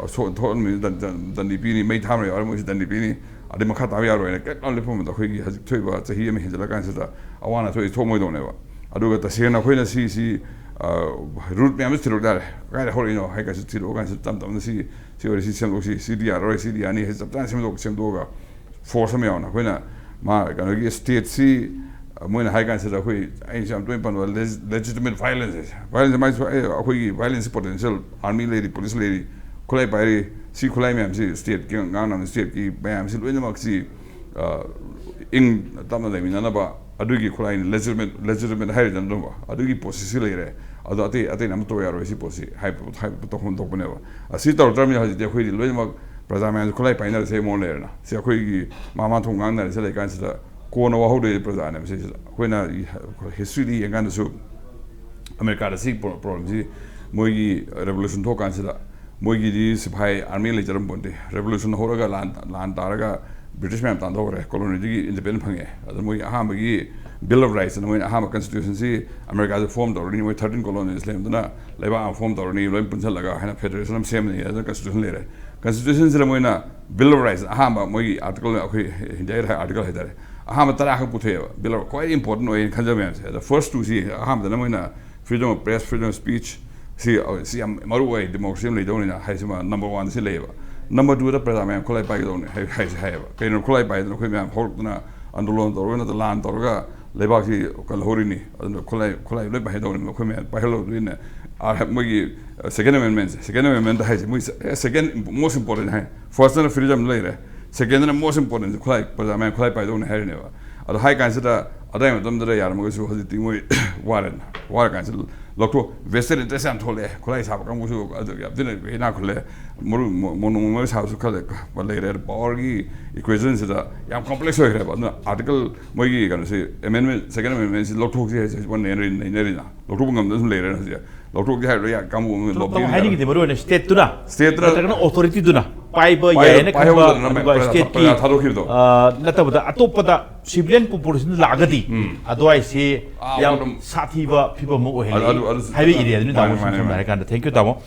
ꯁꯣ-, ꯊꯣꯛꯍꯟꯕꯅꯤ, ꯗꯟ-, ꯗꯟ-, ꯗꯟꯗꯤ ꯄꯤꯅꯤ, ꯃꯩ ꯊꯥꯔꯝꯕ ꯌꯥꯎꯔꯦ, ꯃꯣꯏꯁꯨ ꯗꯟꯗꯤ ꯄꯤꯅꯤ, ꯑꯗꯩ ꯃꯈꯥ ꯇꯥꯕ ꯌꯥꯔꯣꯏꯅ ꯀꯔꯤꯝ ꯂꯦꯞꯐꯝꯗ ꯑꯩꯈꯣꯏꯒꯤ ꯍꯧꯖꯤꯛ ꯊꯣꯛꯏꯕ ꯆꯍꯤ ꯑꯃ ꯍꯦꯟꯖꯜꯂꯀꯥꯟꯁꯤꯗ ꯑꯋꯥ ꯑꯅꯥ ꯊꯣꯛꯏ ꯊꯣꯛꯑꯝꯃꯣꯏꯗꯧꯅꯦꯕ꯫ ꯑꯗꯨꯒ ꯇꯁꯦꯡꯅ ꯑꯩꯈꯣꯏꯅ ꯁꯤꯁꯤ, ꯑ, ꯔꯨꯠ ꯃꯌꯥꯝꯁꯨ ꯊꯤꯔꯛ ꯇꯥꯔꯦ꯫ ꯀꯗꯥꯏꯗ ꯍꯧꯔꯛꯏꯅꯣ ꯍꯥꯏ ꯀꯥꯟꯁꯤ ꯊꯤꯔꯛꯑ ꯀꯥꯟꯁꯤꯗ ꯇꯞ ꯇꯞꯅ ꯁꯤ, ꯁꯤ ꯑꯣꯏꯔꯦ, ꯁꯤ ꯁꯦꯝꯗꯣꯛꯁꯤ, ꯁꯤꯗꯤ ꯌꯥꯔꯔꯣꯏ, ꯁꯤꯗꯤ ꯌꯥꯅꯤ ꯍꯥꯏ ꯆꯞ ꯆꯥꯅ ꯁꯦꯝꯗꯣꯛ-, ꯁꯦꯝꯗꯣꯛꯑꯒ ꯐꯣꯔꯁ ꯑꯃ ꯌꯥꯎꯅ ꯑꯩꯈꯣꯏꯅ ꯃꯥ ꯀꯩꯅꯣꯒꯤ ꯁ꯭ꯇꯦꯠꯁꯤ, ꯑ, ꯃꯣꯏꯅ ꯍꯥꯏ ꯀꯥꯟꯁꯤꯗ ꯑꯩꯈꯣꯏ, ꯑꯩꯅꯁꯨ ꯌꯥꯝ ꯇꯣꯏꯅ ꯄꯟꯕ ꯂꯦꯖꯤꯇꯤꯃꯦꯠ ꯚꯥꯏꯂꯦꯟꯁ ꯍꯥꯏꯁꯦ꯫ ꯚꯥꯏꯂꯦꯟꯁ ꯃꯥꯏꯁꯨ ꯑꯩ, ꯑꯩꯈꯣꯏꯒꯤ ꯚꯥꯏꯂꯦꯟꯁꯁꯤ ꯄꯣꯇꯦꯟꯁꯤꯌꯦꯜ ꯑꯥꯔꯃꯤ ꯂꯩꯔꯤ, ꯄꯨꯂꯤꯁ ꯂꯩꯔꯤ, ꯈꯨꯠꯂꯥꯏ ꯄꯥꯏꯔꯤ, ꯁꯤ ꯈꯨꯠꯂꯥꯏ ꯃꯌꯥꯝꯁꯤ ꯁ꯭ꯇꯦꯠꯀꯤ ꯉꯥꯡꯅꯕ ꯁ꯭ꯇꯦꯠꯀꯤ ꯃꯌꯥꯝꯁꯤ ꯂꯣꯏꯅꯃꯛꯁꯤ, ꯑ, ꯏꯪ ꯇꯞꯅ ꯂꯩꯃꯤꯟꯅꯅꯕ ꯑꯗꯨꯒꯤ ꯈꯨꯠꯂꯥꯏꯅꯤ, ꯂꯦꯖꯤꯇꯤꯃꯦꯠ ꯂꯦꯖꯤꯇꯤꯃꯦꯠ ꯍꯥꯏꯔꯤꯗꯅ ꯑꯗꯨꯝꯕ ꯑꯗꯨꯒꯤ ꯄꯣꯠꯁꯤ ꯁꯤ ꯂꯩꯔꯦ꯫ ꯑꯗꯣ ꯑꯇꯩ ꯑꯇꯩꯅ ꯑꯃ ꯇꯧ ꯌꯥꯔꯣꯏ, ꯁꯤ ꯄꯣꯠꯁꯤ ꯍꯥꯏꯕ ꯍꯥꯏꯕ ꯇꯧꯐꯝ ꯊꯣꯛꯄꯅꯦꯕ꯫ ꯑꯁꯤ ꯇꯧꯔꯛꯇ꯭ꯔꯕꯅꯤꯅ ꯍꯧꯖꯤꯛꯇꯤ ꯑꯩꯈꯣꯏꯗꯤ ꯂꯣꯏꯅꯃꯛ ꯄ꯭ꯔꯖꯥ ꯃꯌꯥꯝꯁꯦ ꯈꯨꯠꯂꯥꯏ ꯄꯥꯏꯅꯔꯁꯦ ꯃꯑꯣꯡ ꯂꯩꯔꯦꯅ꯫ ꯁꯤ ꯑꯩꯈꯣꯏꯒꯤ ꯃꯃꯥ ꯊꯣꯡ ꯉꯥꯡꯅꯔꯁꯦ ꯂꯩꯀꯥꯟꯁꯤꯗ ꯀꯣꯟꯅ ꯋꯥꯍꯧꯗꯣꯏꯁꯦ ꯄ꯭ꯔꯖꯥꯅꯦꯕ꯫ ꯁꯤꯁꯤꯗ ꯑꯩꯈꯣꯏꯅ ꯍꯤꯁꯇ꯭ꯔꯤꯗ ꯌꯦꯡꯀꯥꯟꯗꯁꯨ ꯑꯃꯦꯔꯤꯀꯥꯗ ꯁꯤ ꯄ꯭ꯔꯣꯕ꯭ꯂꯦꯝꯁꯤ, ꯃꯣꯏꯒꯤ ꯔꯦꯚꯣꯂꯨꯁꯟ ꯊꯣꯛꯀꯥꯟꯁꯤꯗ ꯃꯣꯏꯒꯤꯗꯤ ꯁꯤꯐꯥꯏ ꯑꯥꯔꯃꯤ ꯂꯩꯖꯔꯝ ꯄꯣꯟꯇꯦ꯫ ꯔꯦꯚꯣꯂꯨꯁꯟ ꯍꯧꯔꯒ ꯂꯥꯟ ꯂꯥꯟ ꯇꯥꯔꯒ ꯕ꯭ꯔꯤꯇꯤꯁ ꯃꯌꯥꯝ ꯇꯥꯟꯊꯣꯛꯈ꯭ꯔꯦ, ꯀꯣꯂꯣꯅꯤꯗꯒꯤ ꯏꯟꯗꯤꯄꯦꯟꯗꯦꯟ ꯐꯪꯉꯦ꯫ ꯑꯗ ꯃꯣꯏꯒꯤ ꯑꯍꯥꯟꯕꯒꯤ ꯕꯤꯜ ꯑꯣꯐ ꯔꯥꯏꯠꯁ ꯑꯅ ꯃꯣꯏꯅ ꯑꯍꯥꯟꯕ ꯀꯟꯁꯇꯤꯇ꯭ꯌꯨꯁꯟꯁꯤ ꯑꯃꯦꯔꯤꯀꯥꯁꯦ ꯐꯣꯝ ꯇꯧꯔꯅꯤ, ꯃꯣꯏ ꯊꯥꯔꯇꯤꯟ ꯀꯣꯂꯣꯅꯤꯁ ꯂꯩꯕꯗꯨꯅ ꯂꯩꯕꯥꯛ ꯑꯃ ꯐꯣꯝ ꯇꯧꯔꯅꯤ, ꯂꯣꯏ ꯄꯨꯟꯁꯤꯜꯂꯒ ꯍꯥꯏꯅ ꯐꯦꯗꯔꯦꯁꯟ ꯑꯃ ꯁꯦꯝꯃꯅꯤ꯫ ꯑꯗꯨꯅ ꯀꯟꯁꯇꯤꯇ꯭ꯌꯨꯁꯟ ꯂꯩꯔꯦ꯫ ꯀꯟꯁꯇꯤꯇ꯭ꯌꯨꯁꯟꯁꯤꯗ ꯃꯣꯏꯅ ꯕꯤꯜ ꯑꯣꯐ ꯔꯥꯏꯠꯁ ꯑꯍꯥꯟꯕ ꯃꯣꯏꯒꯤ ꯑꯥꯔꯇꯤꯀꯜ, ꯑꯩꯈꯣꯏ ꯍꯤꯟꯗꯤꯗ ꯍꯥꯏ ꯑꯥꯔꯇꯤꯀꯜ ꯍꯥꯏꯇꯥꯔꯦ, ꯑꯍꯥꯟꯕ ꯇꯔꯥꯈꯛ ꯄꯨꯊꯣꯛꯑꯦꯕ꯫ ꯕꯤꯜ ꯑꯣꯐ ꯈ꯭ꯋꯥꯏꯗꯒꯤ ꯏꯝꯄꯣꯔꯇꯦꯟ ꯑꯣꯏꯌꯦꯅ ꯈꯟꯖꯕ ꯃꯌꯥꯝꯁꯦ꯫ ꯑꯗ ꯐꯥꯔꯁ ꯇꯨꯁꯤ ꯑꯍꯥꯟꯕꯗꯅ ꯃꯣꯏꯅ freedom of press, freedom of speech, ꯁꯤ ꯁꯤ ꯌꯥꯝ ꯃꯔꯨ ꯑꯣꯏ, ꯗꯦꯃꯣꯀ꯭ꯔꯦꯁꯤ ꯑꯃ ꯂꯩꯗꯧꯅꯤꯅ ꯍꯥꯏꯁꯤꯃ ꯅꯝꯕꯔ ꯋꯥꯟꯗ ꯁꯤ ꯂꯩꯌꯦꯕ꯫ ꯅꯝꯕꯔ ꯇꯨꯗ ꯄ꯭ꯔꯖꯥ ꯃꯌꯥꯝ ꯈꯨꯠꯂꯥꯏ ꯄꯥꯏꯒꯗꯧꯅꯤ ꯍꯥꯏ ꯍꯥꯏꯁꯦ ꯍꯥꯏꯌꯦꯕ꯫ ꯀꯩꯅꯣ ꯈꯨꯠꯂꯥꯏ ꯄꯥꯏꯗꯅ ꯑꯩꯈꯣꯏ ꯃꯌꯥꯝ ꯍꯧꯔꯛꯇꯅ ꯑꯟꯗꯣꯂꯟ ꯇꯧꯔꯒ ꯅꯠꯇ꯭ꯔ ꯂꯥꯟ ꯇꯧꯔꯒ ꯂꯩꯕꯥꯛꯁꯤ ꯀꯜꯍꯧꯔꯤꯅꯤ꯫ ꯑꯗꯨꯅ ꯈꯨꯠꯂꯥꯏ ꯈꯨꯠꯂꯥꯏ ꯂꯣꯏ ꯄꯥꯏꯍꯧꯗꯧꯅꯤ, ꯑꯩꯈꯣꯏ ꯃꯌꯥꯝ ꯄꯥꯏꯍꯜꯍꯧꯗꯣꯏꯅꯦ꯫ ꯑꯥ, ꯃꯣꯏꯒꯤ ꯁꯦꯀꯦꯟ ꯑꯃꯦꯟꯃꯦꯟꯁꯦ, ꯁꯦꯀꯦꯟ ꯑꯃꯦꯟꯃꯦꯟ ꯍꯥꯏꯁꯦ ꯃꯣꯏ ꯁꯦꯀꯦꯟ ꯃꯣꯁ ꯏꯝꯄꯣꯔꯇꯦꯟ ꯍꯥꯏ꯫ ꯐꯥꯔꯁꯇꯅ ꯐ꯭ꯔꯤꯗꯝ ꯂꯩꯔꯦ, ꯁꯦꯀꯦꯟꯗꯅ ꯃꯣꯁ ꯏꯝꯄꯣꯔꯇꯦꯟꯁꯦ ꯈꯨꯠꯂꯥꯏ, ꯄ꯭ꯔꯖꯥ ꯃꯌꯥꯝ ꯈꯨꯠꯂꯥꯏ ꯄꯥꯏꯗꯧꯅꯦ ꯍꯥꯏꯔꯤꯅꯦꯕ꯫ ꯑꯗꯣ ꯍꯥꯏ ꯀꯥꯟꯁꯤꯗ ꯑꯗꯥꯏ ꯃꯇꯝꯗꯨꯗ ꯌꯥꯔꯝꯃꯒꯁꯨ ꯍꯧꯖꯤꯛꯇꯤ ꯃꯣꯏ ꯋꯥꯔꯦꯅ, ꯋꯥꯔ ꯀꯥꯟꯁꯤꯗ ꯂꯧꯊꯣꯛ ꯚꯦꯁꯇꯦꯠ ꯏꯟꯇꯔꯦꯁ ꯌꯥꯝ ꯊꯣꯛꯂꯛꯑꯦ꯫ ꯈꯨꯠꯂꯥꯏ ꯁꯥꯕ ꯀꯥꯡꯕꯨꯁꯨ ꯑꯗꯨ ꯌꯥꯝ ꯊꯤꯅ ꯏꯅꯥꯛ ꯈꯨꯜꯂꯦ꯫ ꯃꯔꯨ ꯃꯣꯅꯣꯃꯣꯅꯦꯜ ꯁꯥꯕꯁꯨ ꯈꯔ ꯂꯩꯔꯦ꯫ ꯄꯥꯋꯔꯒꯤ ꯏꯀ꯭ꯋꯦꯁꯟꯁꯤꯗ ꯌꯥꯝ ꯀꯣꯝꯄ꯭ꯂꯦꯛꯁ ꯑꯣꯏꯈ꯭ꯔꯦꯕ꯫ ꯑꯗꯨꯅ ꯑꯥꯔꯇꯤꯀꯜ ꯃꯣꯏꯒꯤ ꯀꯩꯅꯣꯁꯤ ꯑꯦꯃꯦꯟꯃꯦꯟ, ꯁꯦꯀꯦꯟ ꯑꯃꯦꯟꯃꯦꯟꯁꯤ ꯂꯧꯊꯣꯛꯁꯤ ꯍꯥꯏꯁꯦ ꯍꯧꯖꯤꯛ ꯅꯩꯅꯔꯤꯅ, ꯂꯧꯊꯣꯛꯄ ꯉꯝꯗꯅ ꯁꯨꯝ ꯂꯩꯔꯦ ꯍꯧꯖꯤꯛ꯫ ꯂꯧꯊꯣꯛꯀꯦ ꯍꯥꯏꯔꯣꯏ ꯌꯥ ꯀꯥꯡꯕꯨ ꯑꯃ ꯂꯣꯕꯤ ꯑꯃ ꯍꯥꯏꯅꯤꯡꯉꯤꯗꯤ ꯃꯔꯨ ꯑꯣꯏꯅ ꯁ꯭ꯇꯦꯠꯇꯨꯅ ꯁ꯭ꯇꯦꯠꯇꯨꯅ ꯅꯠꯇ꯭ꯔꯒꯅ ꯑꯣꯊꯣꯔꯤꯇꯤꯗꯨꯅ ꯄꯥꯏꯕ ꯄꯥꯏꯍꯧ- ꯌꯥꯏꯌꯦꯅ ꯈꯟꯕ ꯄꯥꯏꯍꯧꯗꯅ ꯑꯗꯨꯒ ꯃꯌꯥꯝ ꯁ꯭ꯇꯦꯠꯀꯤ ꯄ꯭ꯔꯖꯥ ꯊꯥꯗꯣꯛꯈꯤꯕꯗꯣ꯫ ꯑ, ꯅꯠꯇꯕꯗ ꯑꯇꯣꯞꯄꯗ ꯁꯤꯚꯤꯂꯤꯌꯟ ꯄꯣꯄꯨꯂꯦꯁꯟ ꯂꯥꯛꯑꯒꯗꯤ ꯎꯝ꯫ ꯑꯗꯨꯋꯥꯏꯁꯤ ꯑꯥ, ꯌꯥꯝ ꯑꯗꯨꯝ ꯁꯥꯊꯤꯕ ꯐꯤꯕꯝ ꯑꯃ ꯑꯣꯏꯍꯜꯂꯤ ꯑꯗꯨ- ꯑꯗꯨ- ꯍꯥꯏꯕ ꯑꯦꯔꯤꯌꯥꯗꯨꯅꯤ꯫ ꯃꯥꯅꯦ, ꯇꯥꯃꯣ ꯁꯨꯝ ꯃꯥꯅꯦ, ꯁꯝꯅ ꯃꯥꯅꯦ꯫ ꯍꯥꯏꯔꯀꯥꯟꯗ ꯊꯦꯡꯀ꯭ꯌꯨ ꯇꯥꯃꯣ꯫